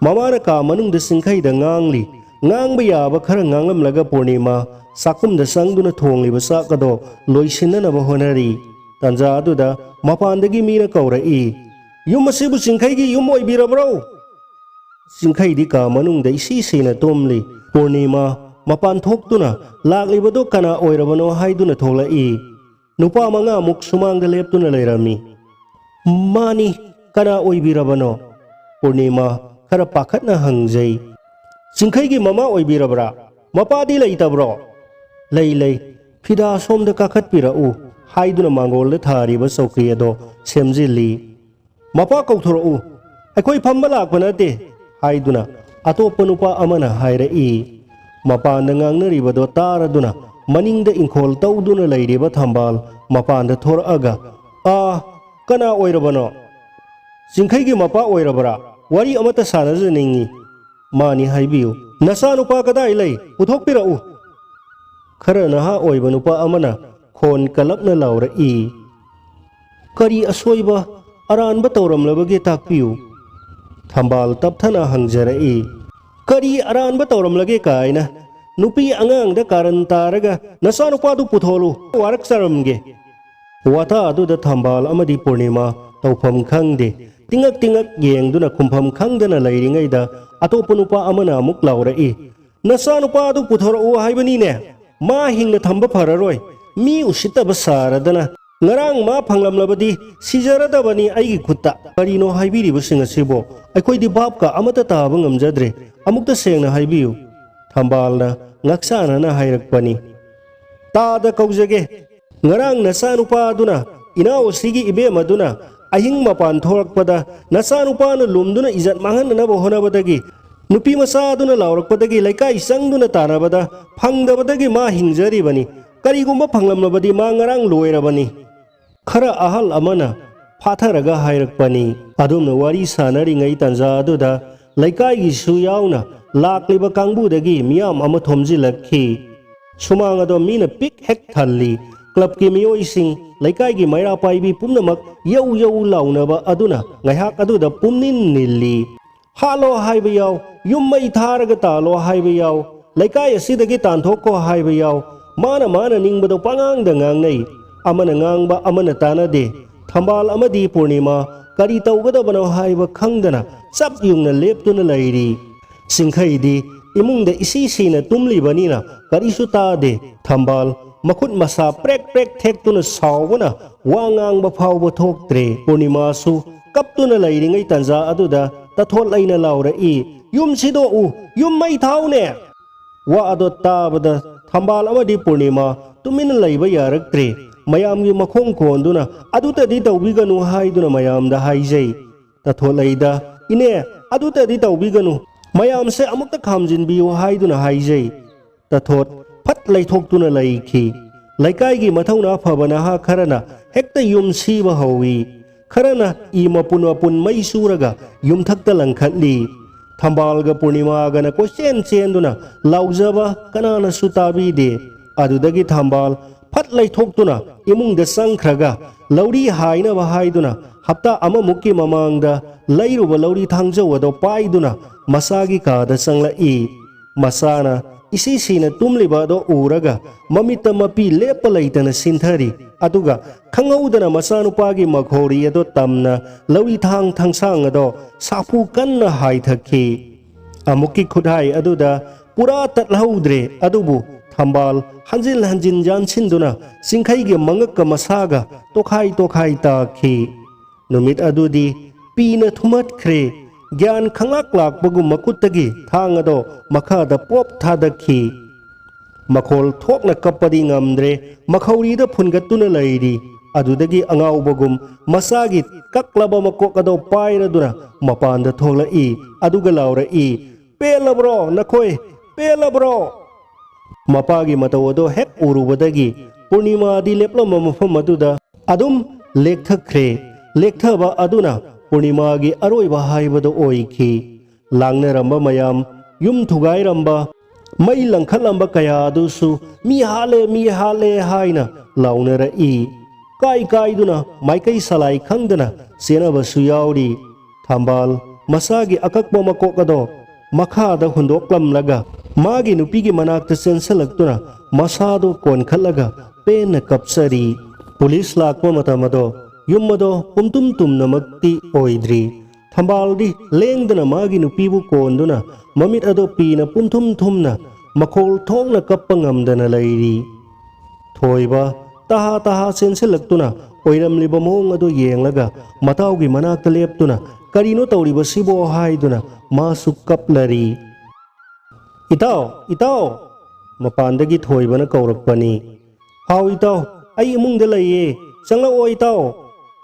ꯃꯃꯥꯅ ꯀꯥ ꯃꯅꯨꯡꯗ ꯆꯤꯡꯈꯩꯗ ꯉꯥꯡꯂꯤ꯫ ꯉꯥꯡꯕ ꯌꯥꯕ ꯈꯔ ꯉꯥꯡꯂꯝꯂꯒ ꯄꯨꯔꯅꯤꯃꯥ ꯆꯥꯛꯈꯨꯝꯗ ꯆꯪꯗꯨꯅ ꯊꯣꯡꯂꯤꯕ ꯆꯥꯛ ꯑꯗꯣ ꯂꯣꯏꯁꯤꯟꯅꯅꯕ ꯍꯣꯠꯅꯔꯤ꯫ ꯇꯥꯟꯖꯥ ꯑꯗꯨꯗ ꯃꯄꯥꯟꯗꯒꯤ ꯃꯤꯅ ꯀꯧꯔꯛꯏ, "ꯌꯨꯝ ꯑꯁꯤꯕꯨ ꯆꯤꯡꯈꯩꯒꯤ ꯌꯨꯝ ꯑꯣꯏꯕꯤꯔꯕ꯭ꯔꯣ?" ꯆꯤꯡꯈꯩꯗꯤ ꯀꯥ ꯃꯅꯨꯡꯗ ꯏꯁꯤ ꯁꯤꯅ ꯇꯨꯝꯂꯤ꯫ ꯄꯨꯔꯅꯤꯃꯥ ꯃꯄꯥꯟ ꯊꯣꯛꯇꯨꯅ ꯂꯥꯛꯂꯤꯕꯗꯨ ꯀꯅꯥ ꯑꯣꯏꯔꯕꯅꯣ ꯍꯥꯏꯗꯨꯅ ꯊꯣꯛꯂꯛꯏ꯫ ꯅꯨꯄꯥ ꯃꯉꯥꯃꯨꯛ ꯁꯨꯃꯥꯡꯗ ꯂꯦꯞꯇꯨꯅ ꯂꯩꯔꯝꯃꯤ꯫ "ꯃꯥꯅꯤ, ꯀꯅꯥ ꯑꯣꯏꯕꯤꯔꯕꯅꯣ?" ꯄꯨꯔꯅꯤꯃꯥ ꯈꯔ ꯄꯥꯈꯠꯅ ꯍꯪꯖꯩ꯫ "ꯆꯤꯡꯈꯩꯒꯤ ꯃꯃꯥ ꯑꯣꯏꯕꯤꯔꯕ꯭ꯔꯥ? ꯃꯄꯥꯗꯤ ꯂꯩꯇꯕ꯭ꯔꯣ?" "ꯂꯩ, ꯂꯩ꯫ ꯐꯤꯗꯥ ꯁꯣꯝꯗ ꯀꯥꯈꯠꯄꯤꯔꯛꯎ" ꯍꯥꯏꯗꯨꯅ ꯃꯥꯡꯒꯣꯜꯗ ꯊꯥꯔꯤꯕ ꯆꯧꯀ꯭ꯔꯤ ꯑꯗꯣ ꯁꯦꯝꯖꯤꯜꯂꯤ꯫ "ꯃꯄꯥ ꯀꯧꯊꯣꯔꯛꯎ, ꯑꯩꯈꯣꯏ ꯐꯝꯕ ꯂꯥꯛꯄ ꯅꯠꯇꯦ" ꯍꯥꯏꯗꯨꯅ ꯑꯇꯣꯞꯄ ꯅꯨꯄꯥ ꯑꯃꯅ ꯍꯥꯏꯔꯛꯏ꯫ ꯃꯄꯥꯟꯗ ꯉꯥꯡꯅꯔꯤꯕꯗꯣ ꯇꯥꯔꯗꯨꯅ ꯃꯅꯤꯡꯗ ꯏꯪꯈꯣꯜ ꯇꯧꯗꯨꯅ ꯂꯩꯔꯤꯕ ꯊꯝꯕꯥꯜ ꯃꯄꯥꯟꯗ ꯊꯣꯔꯛꯑꯒ, "ꯑꯥ, ꯀꯅꯥ ꯑꯣꯏꯔꯕꯅꯣ?" "ꯆꯤꯡꯈꯩꯒꯤ ꯃꯄꯥ ꯑꯣꯏꯔꯕ꯭ꯔꯥ? ꯋꯥꯔꯤ ꯑꯃꯠꯇ ꯁꯥꯟꯅꯖꯅꯤꯡꯉꯤ꯫" "ꯃꯥꯅꯤ, ꯍꯥꯏꯕꯤꯌꯨ꯫" "ꯅꯆꯥꯅꯨꯄꯥ ꯀꯗꯥꯏ ꯂꯩ? ꯄꯨꯊꯣꯛꯄꯤꯔꯛꯎ꯫" ꯈꯔ ꯅꯍꯥ ꯑꯣꯏꯕ ꯅꯨꯄꯥ ꯑꯃꯅ ꯈꯣꯟ ꯀꯜꯂꯞꯅ ꯂꯥꯎꯔꯛꯏ꯫ "ꯀꯔꯤ ꯑꯁꯣꯏꯕ, ꯑꯔꯥꯟꯕ ꯇꯧꯔꯝꯂꯕꯒꯦ ꯇꯥꯛꯄꯤꯌꯨ?" ꯊꯝꯕꯥꯜ ꯇꯞꯊꯅ ꯍꯪꯖꯔꯛꯏ꯫ "ꯀꯔꯤ ꯑꯔꯥꯟꯕ ꯇꯧꯔꯝꯂꯒꯦ ꯀꯥꯏꯅ? ꯅꯨꯄꯤ ꯑꯉꯥꯡꯗ ꯀꯥꯔꯟ ꯇꯥꯔꯒ ꯅꯆꯥꯅꯨꯄꯥꯗꯨ ꯄꯨꯊꯣꯛꯂꯨ, ꯋꯥꯔꯛꯆꯔꯝꯒꯦ꯫" ꯋꯥꯇꯥ ꯑꯗꯨꯗ ꯊꯝꯕꯥꯜ ꯑꯃꯗꯤ ꯄꯨꯔꯅꯤꯃꯥ ꯇꯧꯐꯝ ꯈꯪꯗꯦ꯫ ꯇꯤꯡꯉꯛ ꯇꯤꯡꯉꯛ ꯌꯦꯡꯗꯨꯅ ꯈꯨꯝꯐꯝ ꯈꯪꯗꯅ ꯂꯩꯔꯤꯉꯩꯗ ꯑꯇꯣꯞꯄ ꯅꯨꯄꯥ ꯑꯃꯅ ꯑꯃꯨꯛ ꯂꯥꯎꯔꯛꯏ, "ꯅꯆꯥꯅꯨꯄꯥꯗꯨ ꯄꯨꯊꯣꯔꯛꯎ ꯍꯥꯏꯕꯅꯤꯅꯦ꯫ ꯃꯥ ꯍꯤꯡꯅ ꯊꯝꯕ ꯐꯔꯔꯣꯏ꯫ ꯃꯤ ꯎꯁꯤꯠꯇꯕ ꯁꯥꯔꯗꯅ꯫ ꯉꯔꯥꯡ ꯃꯥ ꯐꯪꯂꯝꯂꯕꯗꯤ ꯁꯤꯖꯔꯗꯕꯅꯤ ꯑꯩꯒꯤ ꯈꯨꯠꯇ꯫ ꯀꯔꯤꯅꯣ ꯍꯥꯏꯕꯤꯔꯤꯕꯁꯤꯡ ꯑꯁꯤꯕꯣ? ꯑꯩꯈꯣꯏꯗꯤ ꯚꯥꯞꯀ ꯑꯃꯠꯇ ꯇꯥꯕ ꯉꯝꯖꯗ꯭ꯔꯦ꯫ ꯑꯃꯨꯛꯇ ꯁꯦꯡꯅ ꯍꯥꯏꯕꯤꯌꯨ꯫" ꯊꯝꯕꯥꯜꯅ ꯉꯛꯁꯥꯅꯅ ꯍꯥꯏꯔꯛꯄꯅꯤ꯫ "ꯇꯥꯗ ꯀꯧꯖꯒꯦ꯫ ꯉꯔꯥꯡ ꯅꯆꯥꯅꯨꯄꯥꯗꯨꯅ, ꯏꯅꯥꯎ ꯑꯁꯤꯒꯤ ꯏꯕꯦꯝ ꯑꯗꯨꯅ ꯑꯍꯤꯡ ꯃꯄꯥꯟ ꯊꯣꯛꯂꯛꯄꯗ ꯅꯆꯥꯅꯨꯄꯥꯅ ꯂꯨꯝꯗꯨꯅ ꯏꯖꯠ ꯃꯥꯡꯍꯟꯅꯅꯕ ꯍꯣꯠꯅꯕꯗꯒꯤ, ꯅꯨꯄꯤ ꯃꯆꯥ ꯑꯗꯨꯅ ꯂꯥꯎꯔꯛꯄꯗꯒꯤ ꯂꯩꯀꯥꯏ ꯆꯪꯗꯨꯅ ꯇꯥꯟꯅꯕꯗ ꯐꯪꯗꯕꯗꯒꯤ ꯃꯥ ꯍꯤꯡꯖꯔꯤꯕꯅꯤ꯫ ꯀꯔꯤꯒꯨꯝꯕ ꯐꯪꯂꯝꯂꯕꯗꯤ ꯃꯥ ꯉꯔꯥꯡ ꯂꯣꯏꯔꯕꯅꯤ꯫" ꯈꯔ ꯑꯍꯜ ꯑꯃꯅ ꯐꯥꯊꯔꯒ ꯍꯥꯏꯔꯛꯄꯅꯤ꯫ ꯑꯗꯨꯝꯅ ꯋꯥꯔꯤ ꯁꯥꯟꯅꯔꯤꯉꯩ ꯇꯥꯟꯖꯥ ꯑꯗꯨꯗ ꯂꯩꯀꯥꯏꯒꯤꯁꯨ ꯌꯥꯎꯅ ꯂꯥꯛꯂꯤꯕ ꯀꯥꯡꯕꯨꯗꯒꯤ ꯃꯤꯌꯥꯝ ꯑꯃ ꯊꯣꯝꯖꯤꯜꯂꯛꯈꯤ꯫ ꯁꯨꯃꯥꯡ ꯑꯗꯣ ꯃꯤꯅ ꯄꯤꯛ ꯍꯦꯛ ꯊꯜꯂꯤ꯫ ꯀ꯭ꯂꯕꯀꯤ ꯃꯤꯑꯣꯏꯁꯤꯡ, ꯂꯩꯀꯥꯏꯒꯤ ꯃꯩꯔꯥ ꯄꯥꯏꯕꯤ ꯄꯨꯝꯅꯃꯛ ꯌꯧ ꯌꯧ ꯂꯥꯎꯅꯕ ꯑꯗꯨꯅ ꯉꯥꯏꯍꯥꯛ ꯑꯗꯨꯗ ꯄꯨꯝꯅꯤꯟ ꯅꯤꯜꯂꯤ꯫ "ꯍꯥꯠꯂꯣ ꯍꯥꯏꯕ ꯌꯥꯎ, ꯌꯨꯝ ꯃꯩ ꯊꯥꯔꯒ ꯇꯥꯜꯂꯣ ꯍꯥꯏꯕ ꯌꯥꯎ, ꯂꯩꯀꯥꯏ ꯑꯁꯤꯗꯒꯤ ꯇꯥꯟꯊꯣꯛꯈꯣ ꯍꯥꯏꯕ ꯌꯥꯎ"꯫ ꯃꯥꯅ ꯃꯥꯅ ꯅꯤꯡꯕꯗꯣ ꯄꯉꯥꯡꯗ ꯉꯥꯡꯅꯩ꯫ ꯑꯃꯅ ꯉꯥꯡꯕ ꯑꯃꯅ ꯇꯥꯅꯗꯦ꯫ ꯊꯝꯕꯥꯜ ꯑꯃꯗꯤ ꯄꯨꯔꯅꯤꯃꯥ ꯀꯔꯤ ꯇꯧꯒꯗꯕꯅꯣ ꯍꯥꯏꯕ ꯈꯪꯗꯅ ꯆꯞ ꯌꯨꯡꯅ ꯂꯦꯞꯇꯨꯅ ꯂꯩꯔꯤ꯫ ꯆꯤꯡꯈꯩꯗꯤ ꯏꯃꯨꯡꯗ ꯏꯁꯤ ꯁꯤꯅ ꯇꯨꯝꯂꯤꯕꯅꯤꯅ ꯀꯔꯤꯁꯨ ꯇꯥꯗꯦ꯫ ꯊꯝꯕꯥꯜ ꯃꯈꯨꯠ ꯃꯁꯥ ꯄ꯭ꯔꯦꯛ ꯄ꯭ꯔꯦꯛ ꯊꯦꯛꯇꯨꯅ ꯁꯥꯎꯕꯅ ꯋꯥ ꯉꯥꯡꯕ ꯐꯥꯎꯕ ꯊꯣꯛꯇ꯭ꯔꯦ꯫ ꯄꯨꯔꯅꯤꯃꯥꯁꯨ ꯀꯞꯇꯨꯅ ꯂꯩꯔꯤꯉꯩ ꯇꯥꯟꯖꯥ ꯑꯗꯨꯗ ꯇꯥꯊꯣꯠ ꯂꯩꯅ ꯂꯥꯎꯔꯛꯏ, "ꯌꯨꯝ ꯁꯤꯗꯣꯛꯎ, ꯌꯨꯝ ꯃꯩ ꯊꯥꯎꯅꯦ!" ꯋꯥ ꯑꯗꯣ ꯇꯥꯕꯗ ꯊꯝꯕꯥꯜ ꯑꯃꯗꯤ ꯄꯨꯔꯅꯤꯃꯥ ꯇꯨꯃꯤꯟꯅ ꯂꯩꯕ ꯌꯥꯔꯛꯇ꯭ꯔꯦ꯫ ꯃꯌꯥꯝꯒꯤ ꯃꯈꯣꯡ ꯀꯣꯟꯗꯨꯅ, "ꯑꯗꯨꯇꯗꯤ ꯇꯧꯕꯤꯒꯅꯨ" ꯍꯥꯏꯗꯨꯅ ꯃꯌꯥꯝꯗ ꯍꯥꯏꯖꯩ꯫ ꯇꯥꯊꯣꯠꯂꯩꯗ, "ꯏꯅꯦ, ꯑꯗꯨꯇꯗꯤ ꯇꯧꯕꯤꯒꯅꯨ, ꯃꯌꯥꯝꯁꯦ ꯑꯃꯨꯛꯇ ꯈꯥꯝꯖꯤꯟꯕꯤꯌꯨ" ꯍꯥꯏꯗꯨꯅ ꯍꯥꯏꯖꯩ꯫ ꯇꯥꯊꯣꯠ ꯐꯠ ꯂꯩꯊꯣꯛꯇꯨꯅ ꯂꯩꯈꯤ꯫ ꯂꯩꯀꯥꯏꯒꯤ ꯃꯊꯧꯅꯥ ꯐꯕ ꯅꯍꯥ ꯈꯔꯅ ꯍꯦꯛꯇ ꯌꯨꯝ ꯁꯤꯕ ꯍꯧꯏ꯫ ꯈꯔꯅ ꯏ ꯃꯄꯨꯟ ꯃꯄꯨꯟ ꯃꯩ ꯆꯨꯔꯒ ꯌꯨꯝꯊꯛꯇ ꯂꯪꯈꯠꯂꯤ꯫ ꯊꯝꯕꯥꯜꯒ ꯄꯨꯔꯅꯤꯃꯥꯒꯅ ꯀꯣꯏꯆꯦꯟ ꯆꯦꯟꯗꯨꯅ ꯂꯥꯎꯖꯕ ꯀꯅꯥꯅꯁꯨ ꯇꯥꯕꯤꯗꯦ꯫ ꯑꯗꯨꯗꯒꯤ ꯊꯝꯕꯥꯜ ꯐꯠ ꯂꯩꯊꯣꯛꯇꯨꯅ ꯏꯃꯨꯡꯗ ꯆꯪꯈ꯭ꯔꯒ, ꯂꯧꯔꯤ ꯍꯥꯏꯅꯕ ꯍꯥꯏꯗꯨꯅ ꯍꯞꯇꯥ ꯑꯃꯃꯨꯛꯀꯤ ꯃꯃꯥꯡꯗ ꯂꯩꯔꯨꯕ ꯂꯧꯔꯤ ꯊꯥꯡꯖꯧ ꯑꯗꯣ ꯄꯥꯏꯗꯨꯅ ꯃꯆꯥꯒꯤ ꯀꯥꯗ ꯆꯪꯂꯛꯏ꯫ ꯃꯆꯥꯅ ꯏꯁꯤ ꯁꯤꯅ ꯇꯨꯝꯂꯤꯕ ꯑꯗꯣ ꯎꯔꯒ ꯃꯃꯤꯠꯇ ꯃꯄꯤ ꯂꯦꯞꯄ ꯂꯩꯇꯅ ꯁꯤꯟꯊꯔꯤ꯫ ꯑꯗꯨꯒ ꯈꯪꯍꯧꯗꯅ ꯃꯆꯥꯅꯨꯄꯥꯒꯤ ꯃꯈꯧꯔꯤ ꯑꯗꯣ ꯇꯝꯅ ꯂꯧꯔꯤ ꯊꯥꯡ ꯊꯥꯡꯁꯥꯡ ꯑꯗꯣ ꯁꯥꯐꯨ ꯀꯟꯅ ꯍꯥꯏꯊꯈꯤ꯫ ꯑꯃꯨꯛꯀꯤ ꯈꯨꯠꯍꯥꯏ ꯑꯗꯨꯗ ꯄꯨꯔꯥ ꯇꯠꯍꯧꯗ꯭ꯔꯦ, ꯑꯗꯨꯕꯨ ꯊꯝꯕꯥꯜ ꯍꯟꯖꯤꯟ ꯍꯟꯖꯤꯟ ꯌꯥꯟꯁꯤꯟꯗꯨꯅ ꯆꯤꯡꯈꯩꯒꯤ ꯃꯉꯛꯀ ꯃꯁꯥꯒ ꯇꯣꯈꯥꯏ ꯇꯣꯈꯥꯏ ꯇꯥꯈꯤ꯫ ꯅꯨꯃꯤꯠ ꯑꯗꯨꯗꯤ ꯄꯤꯅ ꯊꯨꯝꯍꯠꯈ꯭ꯔꯦ꯫ ꯒ꯭ꯌꯥꯟ ꯈꯪꯂꯥꯛ ꯂꯥꯛꯄꯒꯨꯝ ꯃꯈꯨꯠꯇꯒꯤ ꯊꯥꯡ ꯑꯗꯣ ꯃꯈꯥꯗ ꯄꯣꯞ ꯊꯥꯗꯈꯤ꯫ ꯃꯈꯣꯜ ꯊꯣꯛꯅ ꯀꯞꯄꯗꯤ ꯉꯝꯗ꯭ꯔꯦ, ꯃꯈꯧꯔꯤꯗ ꯐꯨꯟꯒꯠꯇꯨꯅ ꯂꯩꯔꯤ꯫ ꯑꯗꯨꯗꯒꯤ ꯑꯉꯥꯎꯕꯒꯨꯝ ꯃꯆꯥꯒꯤ ꯀꯛꯂꯕ ꯃꯀꯣꯛ ꯑꯗꯣ ꯄꯥꯏꯔꯗꯨꯅ ꯃꯄꯥꯟꯗ ꯊꯣꯛꯂꯛꯏ꯫ ꯑꯗꯨꯒ ꯂꯥꯎꯔꯛꯏ, "ꯄꯦꯜꯂꯕ꯭ꯔꯣ ꯅꯈꯣꯏ? ꯄꯦꯜꯂꯕ꯭ꯔꯣ?" ꯃꯄꯥꯒꯤ ꯃꯇꯧ ꯑꯗꯣ ꯍꯦꯛ ꯎꯔꯨꯕꯗꯒꯤ ꯄꯨꯔꯅꯤꯃꯥꯗꯤ ꯂꯦꯞꯂꯝꯕ ꯃꯐꯝ ꯑꯗꯨꯗ ꯑꯗꯨꯝ ꯂꯦꯛꯊꯈ꯭ꯔꯦ꯫ ꯂꯦꯛꯊꯕ ꯑꯗꯨꯅ ꯄꯨꯔꯅꯤꯃꯥꯒꯤ ꯑꯔꯣꯏꯕ ꯍꯥꯏꯕꯗꯨ ꯑꯣꯏꯈꯤ꯫ ꯂꯥꯡꯅꯔꯝꯕ ꯃꯌꯥꯝ, ꯌꯨꯝ ꯊꯨꯒꯥꯏꯔꯝꯕ, ꯃꯩ ꯂꯪꯈꯠꯂꯝꯕ ꯀꯌꯥ ꯑꯗꯨꯁꯨ "ꯃꯤ ꯍꯥꯠꯂꯦ, ꯃꯤ ꯍꯥꯠꯂꯦ" ꯍꯥꯏꯅ ꯂꯥꯎꯅꯔꯛꯏ꯫ ꯀꯥꯏ ꯀꯥꯏꯗꯨꯅ ꯃꯥꯏꯀꯩ ꯁꯂꯥꯏ ꯈꯪꯗꯅ ꯆꯦꯟꯅꯕꯁꯨ ꯌꯥꯎꯔꯤ꯫ ꯊꯝꯕꯥꯜ ꯃꯁꯥꯒꯤ ꯑꯀꯛꯄ ꯃꯀꯣꯛ ꯑꯗꯣ ꯃꯈꯥꯗ ꯍꯨꯟꯗꯣꯛꯂꯝꯂꯒ ꯃꯥꯒꯤ ꯅꯨꯄꯤꯒꯤ ꯃꯅꯥꯛꯇ ꯆꯦꯟꯁꯤꯜꯂꯛꯇꯨꯅ ꯃꯁꯥꯗꯣ ꯀꯣꯟꯈꯠꯂꯒ ꯄꯦꯟꯅ ꯀꯞꯆꯔꯤ꯫ ꯄꯨꯂꯤꯁ ꯂꯥꯛꯄ ꯃꯇꯝ ꯑꯗꯣ ꯌꯨꯝ ꯑꯗꯣ ꯄꯨꯝꯇꯨꯝ ꯇꯨꯝꯅꯃꯛꯇꯤ ꯑꯣꯏꯗ꯭ꯔꯤ꯫ ꯊꯝꯕꯥꯜꯗꯤ ꯂꯦꯡꯗꯅ ꯃꯥꯒꯤ ꯅꯨꯄꯤꯕꯨ ꯀꯣꯟꯗꯨꯅ ꯃꯃꯤꯠ ꯑꯗꯣ ꯄꯤꯅ ꯄꯨꯝꯊꯨꯝ ꯊꯨꯝꯅ ꯃꯈꯣꯜ ꯊꯣꯛꯅ ꯀꯞꯄ ꯉꯝꯗꯅ ꯂꯩꯔꯤ꯫ ꯊꯣꯏꯕ ꯇꯍꯥ ꯇꯍꯥ ꯆꯦꯟꯁꯤꯜꯂꯛꯇꯨꯅ ꯑꯣꯏꯔꯝꯂꯤꯕ ꯃꯑꯣꯡ ꯑꯗꯨ ꯌꯦꯡꯂꯒ ꯃꯇꯥꯎꯒꯤ ꯃꯅꯥꯛꯇ ꯂꯦꯞꯇꯨꯅ "ꯀꯔꯤꯅꯣ ꯇꯧꯔꯤꯕꯁꯤꯕꯣ?" ꯍꯥꯏꯗꯨꯅ ꯃꯥꯁꯨ ꯀꯞꯂꯔꯤ꯫ "ꯏꯇꯥꯎ, ꯏꯇꯥꯎ!" ꯃꯄꯥꯟꯗꯒꯤ ꯊꯣꯏꯕꯅ ꯀꯧꯔꯛꯄꯅꯤ꯫ "ꯍꯥꯎ ꯏꯇꯥꯎ, ꯑꯩ ꯏꯃꯨꯡꯗ ꯂꯩꯌꯦ, ꯆꯪꯂꯛꯑꯣ ꯏꯇꯥꯎ!"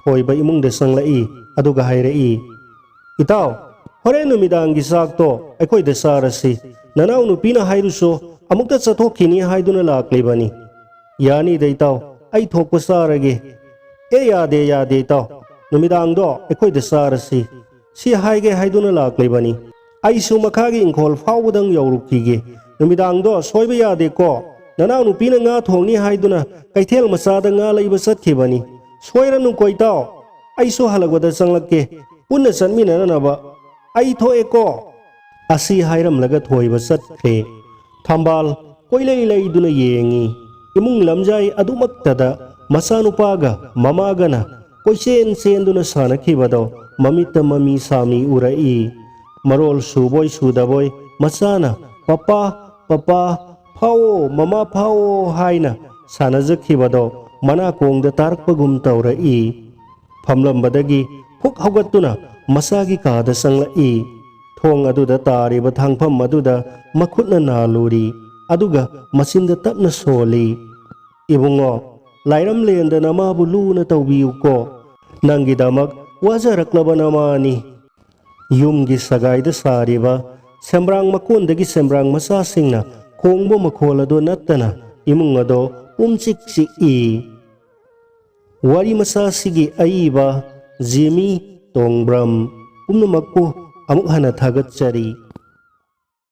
ꯊꯣꯏꯕ ꯏꯃꯨꯡꯗ ꯆꯪꯂꯛꯏ, ꯑꯗꯨꯒ ꯍꯥꯏꯔꯛꯏ, "ꯏꯇꯥꯎ, ꯍꯣꯔꯦꯟ ꯅꯨꯃꯤꯗꯥꯡꯒꯤ ꯆꯥꯛꯇꯣ ꯑꯩꯈꯣꯏꯗ ꯆꯥꯔꯁꯤ꯫ ꯅꯅꯥꯎ ꯅꯨꯄꯤꯅ ꯍꯥꯏꯔꯨꯁꯨ, ꯑꯃꯨꯛꯇ ꯆꯠꯊꯣꯛꯈꯤꯅꯤ ꯍꯥꯏꯗꯨꯅ ꯂꯥꯛꯂꯤꯕꯅꯤ꯫" "ꯌꯥꯅꯤꯗ ꯏꯇꯥꯎ, ꯑꯩ ꯊꯣꯛꯄ ꯆꯥꯔꯒꯦ꯫" "ꯑꯦ, ꯌꯥꯗꯦ, ꯌꯥꯗꯦ ꯏꯇꯥꯎ, ꯅꯨꯃꯤꯗꯥꯡꯗꯣ ꯑꯩꯈꯣꯏꯗ ꯆꯥꯔꯁꯤ꯫ ꯁꯤ ꯍꯥꯏꯒꯦ ꯍꯥꯏꯗꯨꯅ ꯂꯥꯛꯂꯤꯕꯅꯤ꯫ ꯑꯩꯁꯨ ꯃꯈꯥꯒꯤ ꯏꯪꯈꯣꯜ ꯐꯥꯎꯕꯗꯪ ꯌꯧꯔꯨꯈꯤꯒꯦ꯫ ꯅꯨꯃꯤꯗꯥꯡꯗꯣ ꯁꯣꯏꯕ ꯌꯥꯗꯦꯀꯣ?" ꯅꯅꯥꯎꯅꯨꯄꯤꯅ ꯉꯥ ꯊꯣꯡꯅꯤ ꯍꯥꯏꯗꯨꯅ ꯀꯩꯊꯦꯜ ꯃꯆꯥꯗ ꯉꯥ ꯂꯩꯕ ꯆꯠꯈꯤꯕꯅꯤ꯫ ꯁꯣꯏꯔꯅꯨꯀꯣ ꯏꯇꯥꯎ, ꯑꯩꯁꯨ ꯍꯜꯂꯛꯄꯗ ꯆꯪꯂꯛꯀꯦ꯫ ꯄꯨꯟꯅ ꯆꯠꯃꯤꯟꯅꯅꯕ꯫ ꯑꯩ ꯊꯣꯛꯑꯦꯀꯣ꯫" ꯑꯁꯤ ꯍꯥꯏꯔꯝꯂꯒ ꯊꯣꯏꯕ ꯆꯠꯈ꯭ꯔꯦ꯫ ꯊꯝꯕꯥꯜ ꯀꯣꯏꯂꯩ ꯂꯩꯗꯨꯅ ꯌꯦꯡꯉꯤ꯫ ꯏꯃꯨꯡ ꯂꯝꯖꯥꯏ ꯑꯗꯨꯃꯛꯇꯗ ꯃꯆꯥꯅꯨꯄꯥꯒ ꯃꯃꯥꯒꯅ ꯀꯣꯏꯆꯦꯟ ꯆꯦꯟꯗꯨꯅ ꯁꯥꯟꯅꯈꯤꯕꯗꯣ ꯃꯃꯤꯠꯇ ꯃꯃꯤ ꯁꯥꯃꯤ ꯎꯔꯛꯏ꯫ ꯃꯔꯣꯜ ꯁꯨꯕꯣꯏ ꯁꯨꯗꯕꯣꯏ ꯃꯆꯥꯅ "ꯄꯄꯥ, ꯄꯄꯥ, ꯐꯥꯎꯑꯣ, ꯃꯃꯥ ꯐꯥꯎꯑꯣ" ꯍꯥꯏꯅ ꯁꯥꯟꯅꯖꯈꯤꯕꯗꯣ ꯃꯅꯥꯀꯣꯡꯗ ꯇꯥꯔꯛꯄꯒꯨꯝ ꯇꯧꯔꯛꯏ꯫ ꯐꯝꯂꯝꯕꯗꯒꯤ ꯐꯨꯛ ꯍꯧꯒꯠꯇꯨꯅ ꯃꯆꯥꯒꯤ ꯀꯥꯗ ꯆꯪꯂꯛꯏ꯫ ꯊꯣꯡ ꯑꯗꯨꯗ ꯇꯥꯔꯤꯕ ꯊꯥꯡꯐꯝ ꯑꯗꯨꯗ ꯃꯈꯨꯠꯅ ꯅꯥꯜꯂꯨꯔꯤ꯫ ꯑꯗꯨꯒ ꯃꯆꯤꯟꯗ ꯇꯞꯅ ꯁꯣꯜꯂꯤ꯫ "ꯏꯕꯨꯡꯉꯣ, ꯂꯥꯏꯔꯝꯂꯦꯟꯗ ꯅꯃꯥꯕꯨ ꯂꯨꯅ ꯇꯧꯕꯤꯌꯨꯀꯣ꯫ ꯅꯪꯒꯤꯗꯃꯛ ꯋꯥꯖꯔꯛꯂꯕ ꯅꯃꯥꯅꯤ꯫" ꯌꯨꯝꯒꯤ ꯁꯒꯥꯏꯗ ꯁꯥꯔꯤꯕ ꯁꯦꯝꯕ꯭ꯔꯥꯡ ꯃꯀꯣꯟꯗꯒꯤ ꯁꯦꯝꯕ꯭ꯔꯥꯡ ꯃꯆꯥꯁꯤꯡꯅ ꯈꯣꯡꯕ ꯃꯈꯣꯜ ꯑꯗꯨ ꯅꯠꯇꯅ ꯏꯃꯨꯡ ꯑꯗꯣ ꯄꯨꯝꯆꯤꯛ ꯆꯤꯛꯏ꯫ ꯋꯥꯔꯤ ꯃꯆꯥꯁꯤꯒꯤ ꯑꯏꯕ ꯖꯤꯃꯤ ꯇꯣꯡꯕ꯭ꯔꯝ꯫ ꯄꯨꯝꯅꯃꯛꯄꯨ ꯑꯃꯨꯛ ꯍꯟꯅ ꯊꯥꯒꯠꯆꯔꯤ꯫